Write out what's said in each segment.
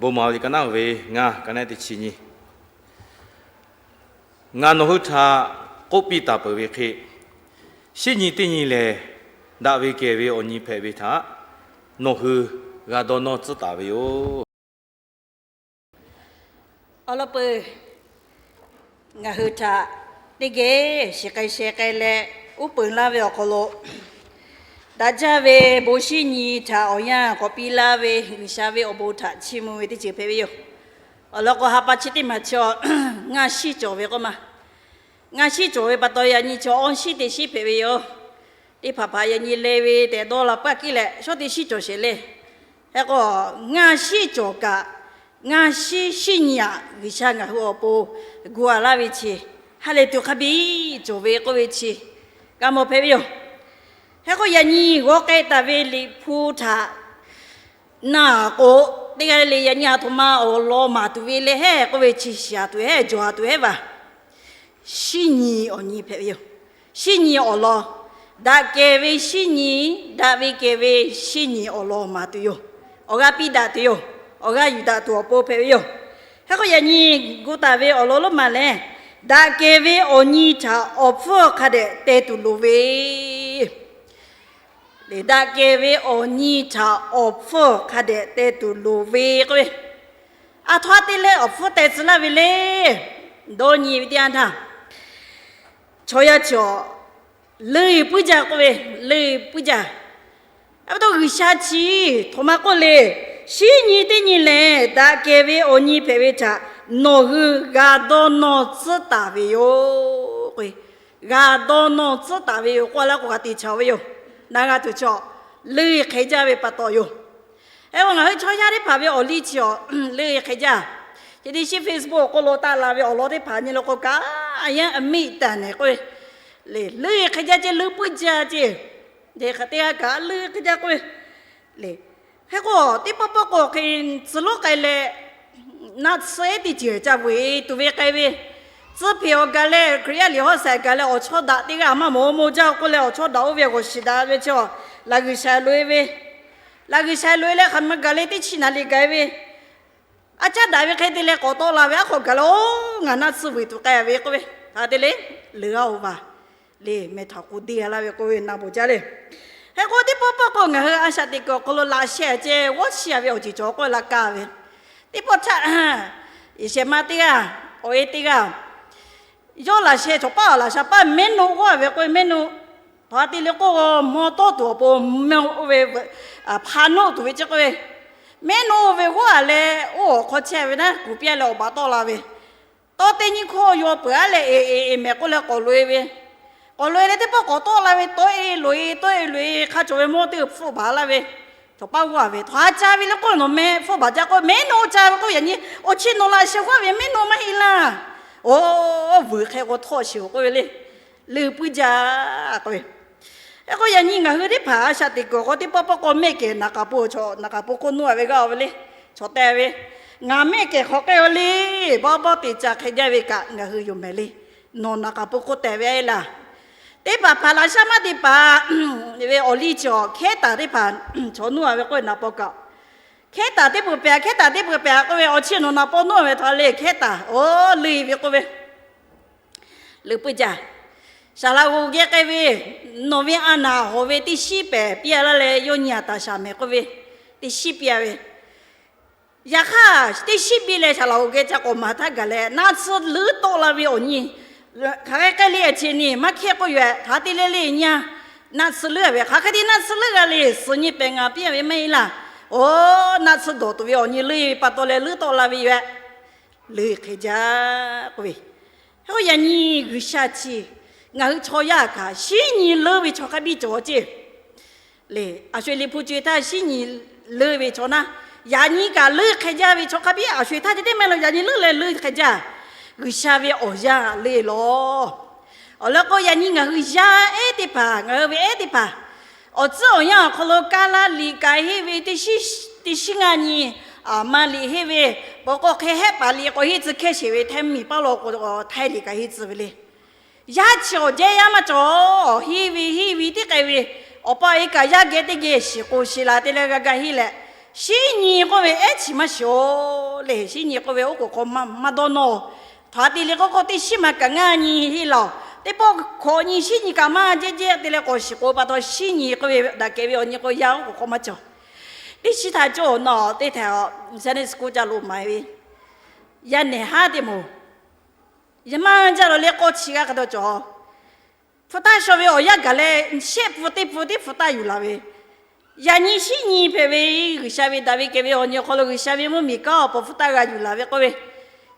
Bon maˍ ve liꞈ ka naˉ ve ngaˇ, ka naˉ teˇ chi nyi. Ngaˬ nawˬ hui htaꞈ k'oˆ piˇ taˍ peuˬ ve hk'e, shinˉ nyi teˇ nyi lehˬ, daꞈ ve kehˬ ve awˬ nyi hpehꞈ ve htaꞈ nawˬ hui g'a dawˇ nawˇ tcuhˉ taˍ ve yoˬ. Awˬ lawn peuˬ, ngaˬ hui htaꞈ teˇ geh shiˍ k'ai sheh k'ai leh uˉ peunˍ laˇ ve awˬ hk'aw lo, daꞈ jaˇ ve bon shinˉ nyi htaꞈ awˬ yanˇ k'awꞈ piˇ laˇ ve G'uiˬsha ve awˬ bon htaꞈ chiˇ mvuh ve teˇ ceuˬ hpehꞈ ve yoˬ. Awˬ lawn k'o, ha pa chi teˇ maˬ chaw ngaˇ shinˉ cawˬ ve k'oˆ ma. Ngaˇ shinˉ cawˬ ve pa taw, yaꞈ nyi chaw awˇ shinˉ teˇ shinˉ hpehꞈ ve yoˬ. Teˇ hpaˍ hpaˍ yaꞈ nyi le ve tehꞈ dawˇ la paˇ kiˇ leh, shawˉ teˇ shinˉ cawˬ sheˍ le. Hk'e k'o, ngaˇ shinˉ cawˬ kaꞈ, ngaˇ shinˉ shinˉ nyi aꞈ, G'uiˬsha ngaˬ hui awˬ pon gu a laˇ ve chi, ha lehˬ tuˬ hk'a biˇ cawˬ ve k'oˆ ve chi, g'a mawˬ hpehꞈ ve yoˬ. Hk'e k'o, yaꞈ nyi g'aw k'ai taˍ ve Liꞈ hpu htaꞈ na k'o, teˇ g'aˇ le yaꞈ nyi aˬ htoꞈ ma awˬ lawn maˍ tuˬ ve le hehˉ k'oˆ ve chi, shiˍ a tuˬ hehˉ, jawˬ a tuˬ hehˉ vaˬ. Shinˉ nyi awˬ nyi hpehꞈ ve yoˬ. Shinˉ nyi awˬ lawn, daꞈ kehˬ ve shinˉ nyi, daꞈ ve kehˬ ve shinˉ nyi awˬ lawn maˍ tuˬ yoˬ. Awˬ g'aˇ piˇ daꞈ tuˬ yoˬ. Awˬ g'aˇ yuˬ daꞈ tuˬ awˬ pon hpehꞈ ve yoˬ. Hk'e k'o, yaꞈ nyi gu taˍ ve awˬ lawn lonˉ ma lehˬ, daꞈ kehˬ ve awˬ nyi htaꞈ awˬ hpfuhˇ hk'a dehꞈ teh tuˬ loˍ ve, lehˬ daꞈ kehˬ ve awˬ nyi htaꞈ awˬ hpfuhˇ hk'a dehꞈ teh tuˬ loˍ ve k'oˆ ve, aˬ htoꞈ ma te leh awˬ hpfuhˇ teh tcuh laˇ ve le. Dawˇ nyi ve teˇ yanˇ htaˇ, chaw yaˇ chaw leuˆ puiˉ jaˇ k'oˆ ve, leuˆ puiˉ jaˇ. A pa taw G'uiˬsha chi htoꞈ ma k'oˆ le, shinˉ nyi teˇ nyi lehˬ daꞈ kehˬ ve awˬ nyi hpehꞈ ve htaꞈ nawˬ hui g'a dawˇ nawˇ tcuhˉ taˍ ve yoˬ k'o, g'a dawˇ nawˇ tcuhˉ taˍ ve yoˬ k'oˆ laˇ k'o, g'a te chaw ve yoˬ. Na g'a tuˬ chaw leuˆ hk'e jaˇ ve pa taw yoˬ. Hk'e k'o, ngaˬ hui chaw yaˇ teˇ hpaˍ ve awˬ liˇ chi awˬ leuˆ hk'e jaˇ. Chi teˇ shinˉ Facebook awˬ hk'oˆ lo taˆ la ve awˬ lawn teˇ hpaˍ nyi lo k'o, kaꞈ a yanˇ a miˆ taˍ nehˬ k'oˆ ve, lehˬ leuˆ hk'e jaˇ ceˇ, leuˆ puiˉ jaˇ ceˇ. Teˇ hk'aˇ teˇ g'aˇ kaꞈ leuˆ hk'e jaˇ k'oˆ ve, lehˬ hk'e k'o, teˇ pawˆ pawˆ k'o hk'e tcuh lonˉ k'ai leh, naˆ tsuhˇ ehˉ teˇ ceuˬ ca veuꞈ tuˬ ve k'ai ve, tcuhˇ hpeꞈ awˬ gaˬ leh, Hkriꞈ yaˇ liꞈ hawˉ shehˍ gaˬ leh, awˬ chawˇ daꞈ teˇ g'aˇ maˇ mawˬ maw jaˇ k'oˆ leh, awˬ chawˇ daꞈ oˇ ve g'awˬ shiˍ daꞈ ve chi, laꞈ G'uiˬsha loꞈ e ve, laꞈ G'uiˬsha loꞈ e leh hk'aˬ ma gaˬ leh teˇ chi naˍ liꞈ gaˬ ve, a caˉ daꞈ ve hk'e te leh k'awꞈ tawˆ la ve, aˉ hk'aw gaˬ leh, oˇ ngaˬ naˆ tsuhˇ veuꞈ tuˬ k'ai ve k'oˆ ve, hk'aˬ hk'e te le, leuˬ g'aˇ oˬ vaˬ. Lehˬ meh htaꞈ k'oˆ deˇ a laˇ ve k'oˆ ve na bawˬ jaˇ le. Hk'e k'o, teˇ pawˆ pawˆ k'o ngaˬ hui a shaꞈ teꞈ kuiˬ awˬ hk'aw lo laꞈ sheh ceh g'awˇ chi a ve awˬ ceuˬ cawˬ k'oˆ la kaˇ ve, teˇ pawˆ htaˇ, yehˬ shehˍ ma teˇ g'aˇ, awˬ e teˇ g'aˇ, yawˇ laꞈ sheh cawˬ paˇ awˬ laꞈ sha paˇ mehˉ nuˆ g'awˇ a ve k'oˆ ve, mehˉ nuˆ htaꞈ te leh k'oˆ, mawˇ tawˇ tuˬ awˬ pon mehˉ oˇ ve hpa nuˆ tuˬ ve ceh k'oˆ ve, mehˉ nuˆ oˇ ve g'awˇ a leh, oˇ awˬ hk'aw chehˇ ve naˉ kuˬ piˇ leh awˬ baˬ tawˆ la ve, tawˇ teˇ nyiˇ hkawˇ yaw peuˬ a leh, eˍ eˍ eˍ mehˍ k'oˆ leh k'awꞈ loꞈ e ve, k'awꞈ loꞈ e leh teˇ pawˆ k'awꞈ tawˆ la ve, tawˆ e loꞈ e, tawˆ e loꞈ e hk'a cawˬ ve mawˇ teˇ hpfuhˆ baˬ laˇ ve, cawˬ paˇ g'awˇ a ve, htaꞈ ca ve le k'oˆ, nawˬ mehˉ hpfuhˆ baˬ jaˇ k'oˆ, mehˉ nuˆ ca ve k'oˆ, yaꞈ nyi awˬ chi nawˬ laꞈ sheh g'awˇ ve mehˉ nuˆ maˇ heˆ laˇ. Oˇ, vuiˬ hk'e k'o htawˆ sheˍ oˬ k'oˆ ve le. Leuˬ puiˉ jaˇ k'oˆ ve. Hk'e k'o, yaꞈ nyi ngaˬ hui teˇ hpaˍ a shaꞈ teꞈ kuiˬ awˬ hk'aw teˇ pawˆ pawˆ k'o mehˆ kehˬ naˍ k'aˍ po, naˍ k'aˍ po hk'oˆ nuˇ a ve g'aˇ oˬ ve le. Chaw te ve, ngaˬ mehˆ kehˬ hk'awꞈ k'ai oˬ le. Bawˇ bawˇ te ca hk'e jaˇ ve kaꞈ ngaˬ hui yoˬ mehˍ le. Nawˬ naˍ k'aˍ po hk'oˆ te ve a e laˬ. Teˇ hpaˍ hpaˍ laꞈ shaˉ maˇ te paˍ ve awˬ liˇ chi awˬ hkehˉ taˍ teˇ hpaˍ chaw nuˇ a ve k'oˆ ve naˍ paw kaꞈ, hkehˉ taˍ teˇ peuˬ pehˍ, hkehˉ taˍ teˇ peuˬ pehˍ k'oˆ ve, awˬ chi nawˬ naˍ paw nuˇ a ve htaꞈ le hkehˉ taˍ oˬ leuˬ ve k'oˆ ve, leuˬ puiˉ jaˇ. Saˍ laꞈ g'oˍ geh k'ai ve, nawˬ ve a naˍ hawˍ ve teˇ shinˉ pehˍ piˇ a laˇ leh, yawˇ nyi a taˍ shaˍ mehˍ k'oˆ ve, teˇ shinˉ piˇ a ve. Yaꞈ hk'aˇ, teˇ shinˉ piˇ leh saˍ laꞈ g'oˍ geh ca k'awꞈ maˍ htaˇ gaˬ leh, naˆ tsuhˇ leuˉ tawˆ la ve awˬ nyi, hk'aˬ hk'e k'ai le a chi ni maˇ hkehˇ k'oˆ yoˬ. Htaꞈ te le le nyi a, naˆ tsuhˇ leuˉ a ve, hk'aˬ hk'e te naˆ tsuhˇ leuˉ g'a le, suhˍ nyi pehˍ ngaˬ piˇ a ve maˇ heˆ laˇ. Oˇ, naˆ tsuhˇ dawˬ tuˬ ve awˬ nyi leuˉ ve pa taw leh leuˉ tawˆ la ve yoˬ. Leuˉ hk'e jaˇ k'oˆ ve. Hk'e k'o, yaꞈ nyi G'uiˬsha chi ngaˬ hui chaw yaˇ kaꞈ shinˉ nyi leuˉ ve chaw hk'a biˇ cawˬ ceˇ. Le, a sho e Liꞈ hpu co e htaˇ shinˉ nyi leuˉ ve chaw naˉ, yaꞈ nyi kaꞈ leuˉ hk'e jaˇ ve chaw hk'a biˇ a sho e htaˇ ceh teˇ maˇ lo yaꞈ nyi leuˉ leh leuˉ hk'e jaˇ. G'uiˬsha ve awˬ yanˇ leuˉ e lawˬ. Awˬ lawn k'o, yaꞈ nyi ngaˬ hui yaˇ ehˉ teˇ hpaˍ, ngaˬ hui ve ehˉ teˇ hpaˍ, awˬ tcuhˉ awˬ yanˇ awˬ hk'aw lo Kaˇlaˇ liꞈ kaꞈ henˇ ve, teˇ shinˉ ngaˇ nyi, aˬ ma liꞈ henˇ ve, pawˬ k'o hk'e hehˆ paˍ liꞈ k'awꞈ henˇ tcuh hkehˇ sheˍ ve, Htaiˇ miˬ paˇ lo k'o Htaiˇ liꞈ kaꞈ henˇ tcuh ve le. Yaˇ chi awˬ jehˇ yaˇ maˇ cawˬ. Henˇ ve henˇ ve teˇ k'ai ve, awˬ pa awˬ e kaꞈ yaˇ geh teˇ geh shiˍ k'o shiˍ la te leh g'a ga henˇ leh, Shinˉ nyi k'oˆ ve ehˉ chi maˇ shiˍ-oˬ le. Shinˉ nyi k'oˆ ve oˉ k'oˍ hk'aw maˇ dawˇ nawˇ-oˬ. Htaꞈ te le k'oˆ k'o, teˇ shinˉ ma kaꞈ ngaˇ nyi heˆ laˬ. Teˇ pawˆ hkawꞈ nyi shinˉ nyi kaꞈ maˇ jehˇ jehˇ te leh k'awꞈ shiˍ k'oꞈ pa taw, shinˉ nyi k'oˆ ve daꞈ kehˬ ve awˬ nyi k'o yaˇ oˉ k'oˍ hk'aw maˇ cawˬ. Teˇ shinˉ htaˇ cawˇ nawˬ teˇ htehꞈ Sunday school ca loꞈ maˍ ve, yaˇ nehˬ haˉ teˇ moˍ, yaˇ maˇ jaˇ lawˬ leh k'awˇ chi g'aˇ hk'a dawˇ cawˬ. Hpu taˇ shaw ve awˬ yanˇ gaˬ leh, shehˆ pfuhˇ teˇ pfuhˇ teˇ hpu taˇ yuˬ laˬ ve, yaꞈ nyi shinˉ nyi hpehꞈ ve G'uiˬsha ve daꞈ ve kehˬ ve awˬ nyi awˬ hk'aw lo G'uiˬsha ve mvuhˇmiˬ kanˉ awˬ pon hpu taˇ g'a yuˬ laˬ ve k'oˆ ve,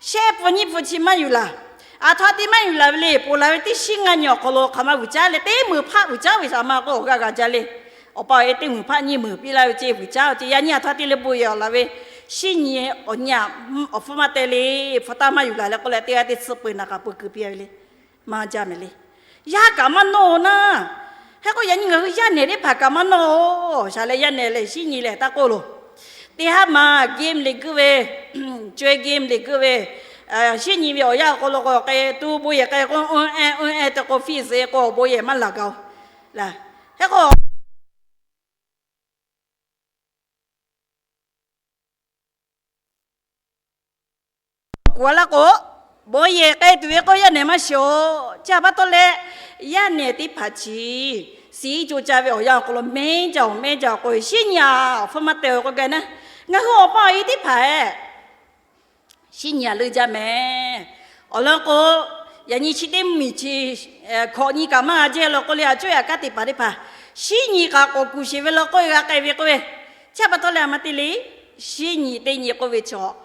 shehˆ pfuhˇ nyiˇ pfuhˇ chi maˇ yuˬ laˬ. Aˬ htoꞈ ma te maˇ yuˬ laˬ ve le. Ponˬ laˬ ve teˇ shinˉ ngaˇ nyi awˬ hk'aw lo hk'aˬ ma vuiˬ caˉ leh teˇ meunˍ hpaˆ vuiˬ caˉ ve shaˍ ma k'o awˬ g'aˇ g'a jaˇ le. Awˬ pa awˬ e teˇ meunˍ hpaˆ nyiˇ meunˍ piˇ laˇ ve ce vuiˬ caˉ ce. Yaꞈ nyi aˬ htoꞈ ma te leh bon yehˬ awˬ laˬ ve, shinˉ nyi awˬ nyi aꞈ, awˬ hpfuhˇ maˇ teh le. Hpu taˇ maˇ yuˬ laˬ leh k'oˆ leh teˇ g'aˇ teˇ tsuhˇ peu naˬ k'aꞈ peu kuiˬ piˇ ve le. Maˇ jaˇ mehˍ le. Yaˇ kaꞈ maˇ nawˇ-oˬ naˇ. Hk'e k'o yaꞈ nyi ngaˬ hui yaˇ nehˬ teˇ hpaˍ kaꞈ maˇ nawˇ-oˬ. Shaˍ leh yaˇ nehˬ lehˬ shinˉ nyi lehˬ taˇ k'oˆ loˬ. Teˇ haˉ ma game le guiˇ ve, co e game le guiˇ ve, shinˉ nyi ve awˬ yanˇ awˬ hk'aw lo k'o k'ai tuˬ bon yehˬ k'ai k'o, un e un e te k'o fizeh k'o bon yehˬ maˇ laˬ gaˬ-oˬ. Hk'e k'o kuˬ a laˇ k'o, bon yehˬ k'ai tuˬ ve k'o yaˇ nehˬ maˇ shiˍ-oˬ. Chi pa taw leh, yaˇ nehˬ teˇ hpaˍ chi siˍ iˉ co ca ve awˬ yanˇ awˬ hk'aw lo mehˉ jaˇ-oˬ, mehˉ jaˇ-oˬ k'oˆ ve, shinˉ nyi aꞈ awˬ hpfuhˇ maˇ teh-oˬ k'oˆ gaˇ naˇ. Ngaˬ hui awˬ pa awˬ e teˇ hpaˍ-ehˍ shinˉ nyi aꞈ leuˆ jaˇ mehˍ. Awˬ lawn k'o, yaꞈ nyi chi teˇ mvuhˇmiˬ chi hkawꞈ nyi kaꞈ maˇ g'a jehˇ law k'oˆ le, a cuˇ yaꞈ kanˉ te paˍ teˇ hpaˍ shinˉ nyi kaꞈ k'awꞈ kuˬ sheˍ ve law k'oˆ ve g'a k'ai ve k'oˆ ve, chi pa taw leh a ma te le, shinˉ nyi teˇ nyi k'oˆ ve chaw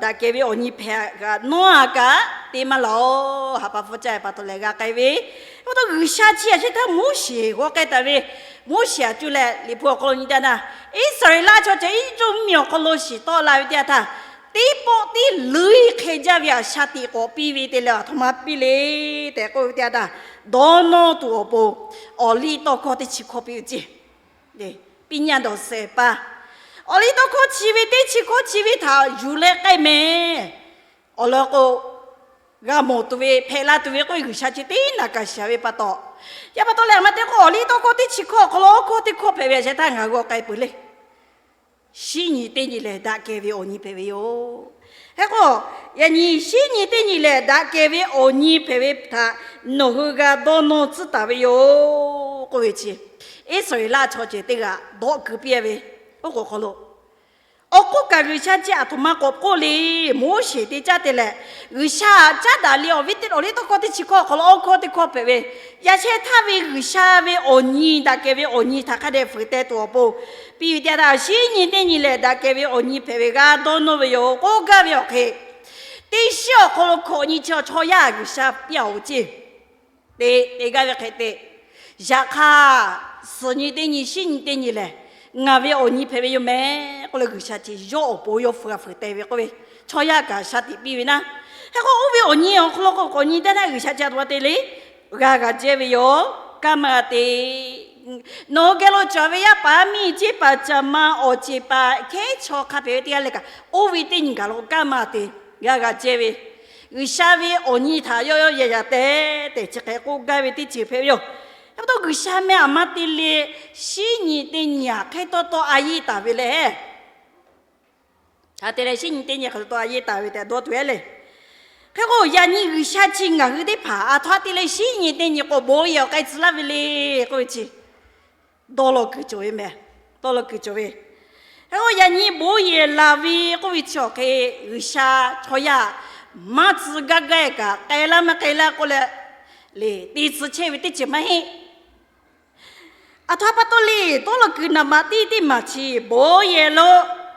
daꞈ kehˬ ve awˬ nyi hpehꞈ g'a nawˉ a kaꞈ te maˇ laˬ-oˬ. Haꞈ pa hpfuhˇ caˇ ve pa taw leh g'a k'ai ve, pa taw G'uiˬsha chi a shehˍ htaˇ Moˉseˍ g'aw k'ai taˍ ve, Moˉseˍ a cuˇ leh Liꞈ hpu awˬ hk'aw lo nyi taˇ na, Iˉsaˍreˍlaˆ chaw ceuˬ Eˇjiˇtuꞈ mvuhˇmiˬ awˬ hk'aw lo shiˍ tawˆ la ve teˇ yanˇ htaˇ, teˇ pawˆ tiˉ leuˉ hk'e jaˇ ve a shaꞈ tiꞈ k'awꞈ piˇ ve te leh a htoꞈ ma piˇ le tehꞈ k'oˆ ve teˇ yanˇ htaˇ, dawˇ nawˇ tuˬ awˬ pon awˬliˇtawˇhkawˇ teˇ chi hkawˇ piˇ ve ce. Piˇ nyi a dawˬ shehˍ pa, awˬliˇtawˇhkawˇ chi ve teˇ chi hkawˇ chi ve htaꞈ yuˬ leh k'ai mehˍ. Awˬ lawn k'o, g'a mawˬ tuˬ ve hpehꞈ la tuˬ ve k'oˆ ve G'uiˬsha chi teˇ naꞈ kaꞈ shiˍ ve pa taw, yaˇ pa taw leh a ma te k'o awˬliˇtawˇhkawˇ teˇ chi hkawˇ awˬ hk'aw lo awˬ hkawˇ teˇ hkawˇ hpehꞈ ve a shehˍ htaˇ ngaˬ g'aw k'ai peuˬ le. Shinˉ nyi teˇ nyi lehˬ daꞈ kehˬ ve awˬ nyi hpehꞈ ve yoˬ. Hk'e k'o, yaꞈ nyi shinˉ nyi teˇ nyi lehˬ daꞈ kehˬ ve awˬ nyi hpehꞈ ve htaꞈ nawˬ hui g'a dawˇ nawˇ tcuhˉ taˍ ve yoˬ k'oˆ ve chi, Iˉsaˍreˍlaˆ chaw ceuˬ teˇ g'aˇ dawˆ keu piˇ ve, oˉ k'oˍ hk'aw lo awˬ k'oˆ kaꞈ G'uiˬsha chi a htoꞈ ma k'awꞈ k'oˆ le. Moˉseˍ te caˇ te leh, G'uiˬsha caˉ daꞈ le awˬ viˉ teˇ awˬliˇtawˇhkawˇ teˇ chi hkawˇ awˬ hk'aw lo awˬ hkawˇ teˇ hkawˇ hpehꞈ ve, yaꞈ shehˍ htaˇ ve G'uiˬsha ve awˬ nyi daꞈ kehˬ ve awˬ nyi htaꞈ hk'a dehꞈ fuiˍ teh tuˬ awˬ pon piˇ ve teˇ yanˇ htaˇ, shinˉ nyi teˇ nyi lehˬ daꞈ kehˬ ve awˬ nyi hpehꞈ ve g'a dawˇ nawˇ ve yoˬ k'oˆ gaˇ ve awˬ hk'e, teˇ shinˉ awˬ hk'aw lo hkawꞈ nyi chi chaw yaˇ G'uiˬsha piˇ a-oˬ ceˇ. Te, te gaˇ ve hk'e te, yaꞈ hk'aˇ, suhˍ nyi teˇ nyi shinˉ nyi teˇ nyi lehˬ ngaˬ ve awˬ nyi hpehꞈ ve yoˬ mehˍ k'oˆ leh G'uiˬsha chi yawˇ awˬ pon yawˇ fuiˍ g'a fuiˍ teh ve k'oˆ ve, chaw yaˇ kaꞈ shaꞈ tiꞈ piˇ ve naˇ. Hk'e k'o oˇ ve awˬ nyi awˬ hk'aw lo k'o k'awꞈ nyi teˇ naˇ G'uiˬsha chi a htoꞈ ma te le, g'a g'a jehˇ ve yoˬ. Kanˇ maˇ g'a te. Nawˬ hui geh lo cawˬ ve yaˇ paˍ yaˇ miˇ ceˇ paˍ caˍ ma awˬ ceˬ paˍ hkehˉ chaw hk'a hpehꞈ ve teˇ g'aˇ leh kaꞈ, oˇ ve teˇ nyi gaˬ lo kanˇ maˇ te, g'a g'a jehˇ ve, G'uiˬsha ve awˬ nyi htaꞈ yawˇ yawˇ yehˬ yaꞈ tehꞈ tehꞈ chi hk'e k'oˆ gaˇ ve teˇ ceuˬ hpehꞈ ve yoˬ. Yaꞈ pa taw G'uiˬsha meh a ma te le, shinˉ nyi teˇ nyi aꞈ hk'e taw taw a yeˇ taˍ ve lehˬ, hk'a te leh shinˉ nyi teˇ nyi hk'e taw taw a yeˇ taˍ ve tehꞈ dawˇ tuˬ e le. Hk'e k'o yaꞈ nyi G'uiˬsha chi ngaˬ hui teˇ hpaˍ a htoꞈ ma te leh shinˉ nyi teˇ nyi k'o bon yehˬ awˬ k'ai tcuh laˇ ve le k'oˆ ve chi dawˇ law kuiˬ cawˬ ve mehˍ. Dawˇ law kuiˬ cawˬ ve. Hk'e k'o yaꞈ nyi bon yehˬ laˬ ve k'oˆ ve chi awˬ hk'e G'uiˬsha chaw yaˇ maˇ tcuh gaˇ gaˇ kaꞈ k'ai laˇ maˇ k'ai laˇ k'oˆ leh, le te tcuh chehˇ ve teˇ ceuˬ maˇ heˆ. A htoꞈ ma pa taw le, dawˇ law kuiˬ naˍ baꞈ tiˉ teˇ maˬ chi bon yehˬ lo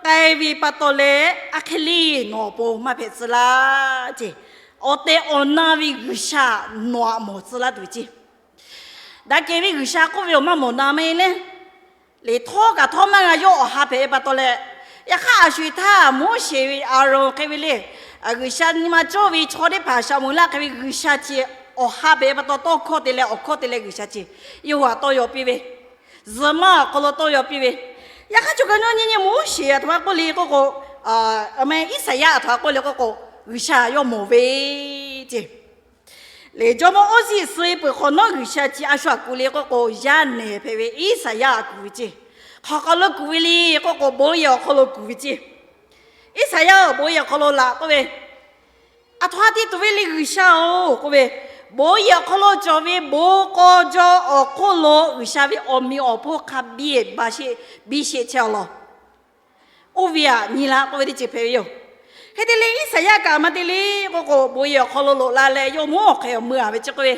k'ai ve pa taw leh, a hk'e le nawˬ awˬ pon maˇ hpehꞈ tcuh laˇ ceˇ. Awˬ tehˬ awˬ na ve G'uiˬsha nawˬ aꞈ mawˬ tcuh laˇ tuˬ ceˇ. Daꞈ kehˬ ve G'uiˬsha k'oˆ ve awˬ maˇ mawˬ na mehˍ le. Liꞈ htawˇ kaꞈ htawˇ maˇ g'a yawˇ awˬ ha hpehꞈ ve pa taw leh, yaꞈ hk'aˇ a sho eˬ htaˇ Moˉseˍ ve Aˍronˍ hk'e ve le, G'uiˬsha nyi ma cawˇ ve chaw teˇ hpaˍ Saˍmo-eˍlaˆ hk'e ve G'uiˬsha chi awˬ ha hpehꞈ ve pa taw tawˇ hkawˇ te leh awˬ hkawˇ te leh G'uiˬsha chi yawˇ hui htaꞈ tawˇ yaw piˇ ve, zuhꞈ maˇ awˬ hk'aw lo tawˇ yaw piˇ ve. Yaꞈ hk'aˇ chaw ka nawˇ nyi nyi Moˉseˍ a htoꞈ ma k'oˆ le k'oˆ k'o, a ma Iˉsaˍyaˆ a htoꞈ ma k'oˆ le k'oˆ k'o, G'uiˬsha yawˇ mawˬ ve ceˇ. Lehˬ, jawˇmawˇ Oˇziˆ suh ve peuˬ hk'awꞈ nawˉ G'uiˬsha chi a shu aꞈ kuˬ le k'oˆ k'o, yaˇ nehˬ hpehꞈ ve Iˉsaˍyaˆ aꞈ kuˬ ve ceˇ. hk'aw lo kuˬ ve le k'oˆ k'o, bon yehˬ awˬ hk'aw lo kuˬ ve ceˇ. Iˉsaˍyaˆ bon yehˬ awˬ hk'aw lo laꞈ k'oˆ ve, Aˬ htoꞈ ha te tuˬ ve le G'uiˬsha-oˬ k'oˆ ve, bon yehˬ awˬ hk'aw lo cawˬ ve bon k'aw jaw awˬ hk'oˆ lo G'uiˬsha ve awˬ meꞈ awˬ hponˇ hk'a biˇ biˇ sheˆ chehˇ-aw law. Oˇ ve aꞈ nyi la k'oˆ ve teˇ ceuˬ hpehꞈ ve yoˬ. Hk'e te leh Iˉsaˍyaˆ kaꞈ maˇ te le k'oˆ k'o, bon yehˬ awˬ hk'aw lo loꞈ la leh yawˇ mvuhˇ awˬ hk'e mui-a ve ceˇ k'oˆ ve,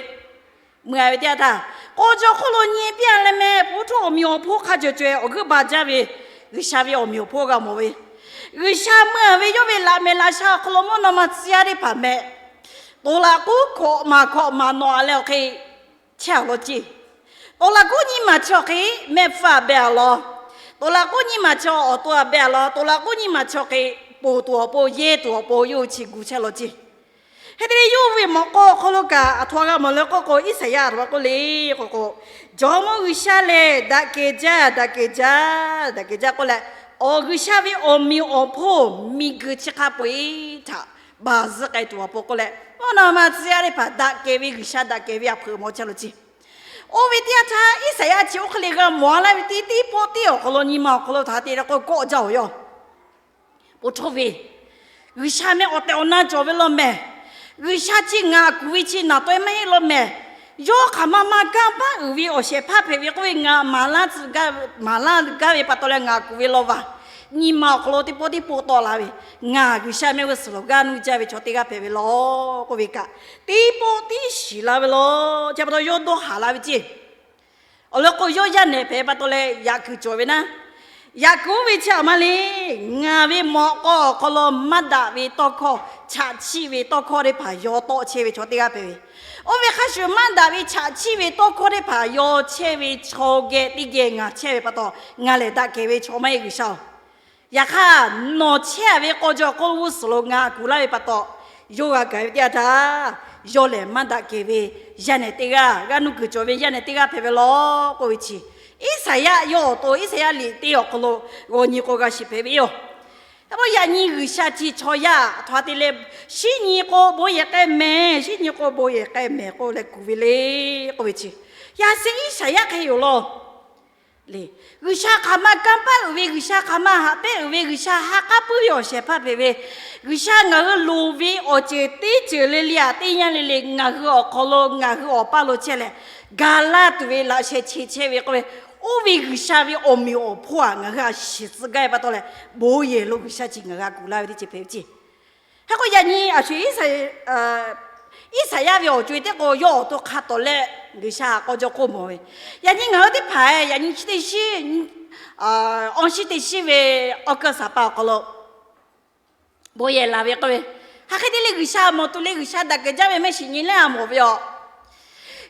mui-a ve teˇ yanˇ htaˇ, k'aw jaw hk'oˆ lo nyi piˇ-a leh meh, po htoˇ awˬ meꞈ awˬ hponˇ hk'a cawˬ cawˬ-e awˬ g'euˆ ba jaˇ ve G'uiˬsha ve awˬ meꞈ awˬ hponˇ g'a mawˬ ve, G'uiˬsha mui-a ve yawˇ ve laꞈ mehˍ laꞈ sha awˬ hk'aw lo mvuhˇ naw ma tcuh yaˇ teˇ hpaˍ meh, toˍ laꞈ k'oˉ hkawꞈ maˬ hkawꞈ maˬ nawˬ a leh awˬ hk'e chehˇ-a law ceˇ. Toˍ laꞈ k'oˉ nyiˇ maˬ chi awˬ hk'e mehˆ hpfuhˇ-a beh-a law. Toˍ laꞈ k'oˉ nyiˇ maˬ chi awˬ to-a beh-a law. Toˍ laꞈ k'oˉ nyiˇ maˬ chi awˬ hk'e poˬ tuˬ awˬ pon, yehˇ tuˬ awˬ pon yawˇ hui chi gu chehˇ law ceˇ. Hk'e te leh yawˇ ve mawꞈ k'aw awˬ hk'aw lo kaꞈ aˬ htoꞈ ma g'a mawˬ le k'oˆ k'o, Iˉsaˍyaˆ aˬ htoꞈ ma k'oˆ le k'oˆ k'o, Jawˇmawˇ G'uiˬsha lehˬ daꞈ kehˬ jaˇ, daꞈ kehˬ jaˇ, daꞈ kehˬ jaˇ k'oˆ leh, awˬ G'uiˬsha ve awˬ meꞈ awˬ hponˇ miˬguiˬ chi hk'a peu-eˬ htaꞈ baˬ zuhˆ k'ai tuˬ awˬ pon k'oˆ leh, mvuhˇ naw ma tcuh yaˇ teˇ hpaˍ daꞈ kehˬ ve G'uiˬsha daꞈ kehˬ ve aꞈ hpeuꞈ maw chehˇ law ceˇ. Oˇ ve teˇ yanˇ htaˇ Iˉsaˍyaˆ chi oˇ hk'e le g'a mawˬ-a laˇ ve teˇ teˇ pawˆ teˇ awˬ hk'aw lo nyi ma awˬ hk'aw lo htaꞈ te leh k'o kawˆ jaˇ-oˬ yaˇ. Po htoˇ ve G'uiˬsha meh awˬ tehˬ awˬ na cawˬ ve law mehˬ. G'uiˬsha chi ngaˬ kuˬ ve chi naˬ taweh maˇ heˆ law mehˬ. Yawˇ hk'aˬ ma ma kanˇ paˆ uiˍ ve awˬ shehˍ hpaˇ hpehꞈ ve k'oˆ ve ngaˬ maˍ laˇ tcuh gaˇ, maˍ laˇ gaˇ ve pa taw leh ngaˬ kuˬ ve law vaˬ. Nyi ma awˬ hk'aw lo teˇ pawˆ teˇ pawˆ tawˆ la ve, ngaˬ G'uiˬsha mehˆ g'uˇ suhˍ lo g'a nuˇ jaˇ ve chaw teˇ g'aˇ hpehꞈ ve law k'oˆ ve kaꞈ, teˇ pawˆ tiˉ shiˍ la ve law. Chi pa taw yawˇ dawˇ haˍ la ve ceˇ. Awˬ lawn k'o, yawˇ yaˇ nehˬ hpehꞈ pa taw leh yaꞈ kuiˬ cawˬ ve naˉ, yaꞈ kuiˬ oˇ ve chi aˬ ma le, ngaˬ ve mawꞈ k'aw awˬ hk'aw lo maˇ daꞈ ve tawˇ hkawˇ, chaꞈ chiˆ ve tawˇ hkawˇ teˇ hpaˍ yaw tawˆ chehˇ ve chaw teˇ g'aˇ hpehꞈ ve. Oˇ ve hk'a shuˍ maˇ daꞈ ve chaꞈ chiˆ ve tawˇ hkawˇ teˇ hpaˍ yaw chehˇ ve chaw geh teˇ geh ngaˬ chehˇ ve pa taw, ngaˬ lehˬ daꞈ kehˬ ve chaw maˇ heˆ G'uiˬsha-oˬ. Yaꞈ hk'aˇ, nawˬ chehˇ-a ve k'aw jaw awˬ hk'oˆ lo g'uˇ suhˍ lo ngaˬ kuˬ laˇ ve pa taw, yawˇ g'a gaˬ ve teˇ yanˇ htaˇ, yawˇ lehˬ maˇ daꞈ kehˬ ve yaˇ nehˬ teˇ g'aˇ, g'a nuˇ kuiˬ cawˬ ve yaˇ nehˬ teˇ g'aˇ hpehꞈ ve law k'oˆ ve chi, Iˉsaˍyaˆ yawˇ awˬ to Iˉsaˍyaˆ liꞈ teˇ awˬ hk'aw lo g'aw nyi k'o g'a shiˍ hpehꞈ ve yoˬ. Hk'e k'o yaꞈ nyi G'uiˬsha chi chaw yaˇ htaꞈ te leh, shinˉ nyi k'o bon yehˬ k'ai mehˍ, shinˉ nyi k'o bon yehˬ k'ai mehˍ k'oˆ leh kuˬ ve le k'oˆ ve chi, yaꞈ sheh Iˉsaˍyaˆ hk'e yoˬ law. G'uiˬsha hk'aˬ ma kanˇ paˆ uiˍ ve, G'uiˬsha hk'aˬ ma haꞈ pehnˇ uiˍ ve, G'uiˬsha ha k'aˉ puiˉ ve awˬ shehˍ hpaˇ hpehꞈ ve, G'uiˬsha ngaˬ hui loˍ ve awˬ ceuˬ teˇ ceuˬ le le aꞈ teˇ yanˇ le le ngaˬ hui awˬ hk'aw lo ngaˬ hui awˬ paˇ lo chehˇ leh, ga laˇ tuˬ ve laꞈ sheh che chehˇ ve k'oˆ ve, oˇ ve G'uiˬsha ve awˬ meꞈ awˬ hponˇ aꞈ ngaˬ hui a shiˍ tcuh gaˇ ve pa taw leh, bon yehˬ lo G'uiˬsha chi ngaˬ hui a kuˬ laˇ ve teˇ ceuˬ hpehꞈ ve ceˇ. Hk'e k'o yaꞈ nyi a shu Iˉsaˍyaˆ ve awˬ co-e teˇ k'o yawˇ awˬ to hk'a tawˍ leh G'uiˬsha k'aw jaw hk'oˆ mawˬ ve, yaꞈ nyi ngaˬ hui teˇ hpaˍ yaꞈ nyi chi teˇ shiˉ, awˬ shiˉ teˇ shiˉ ve awˬ kaˇ saˍ pa awˬ hk'aw lo bon yehˬ laˬ ve k'oˆ ve, hk'aˬ hk'e te le G'uiˬsha mawˬ tuˬ le, G'uiˬsha daꞈ kehˬ jaˇ ve mehˆ shiˍ nyi leh a mawˬ ve yoˬ.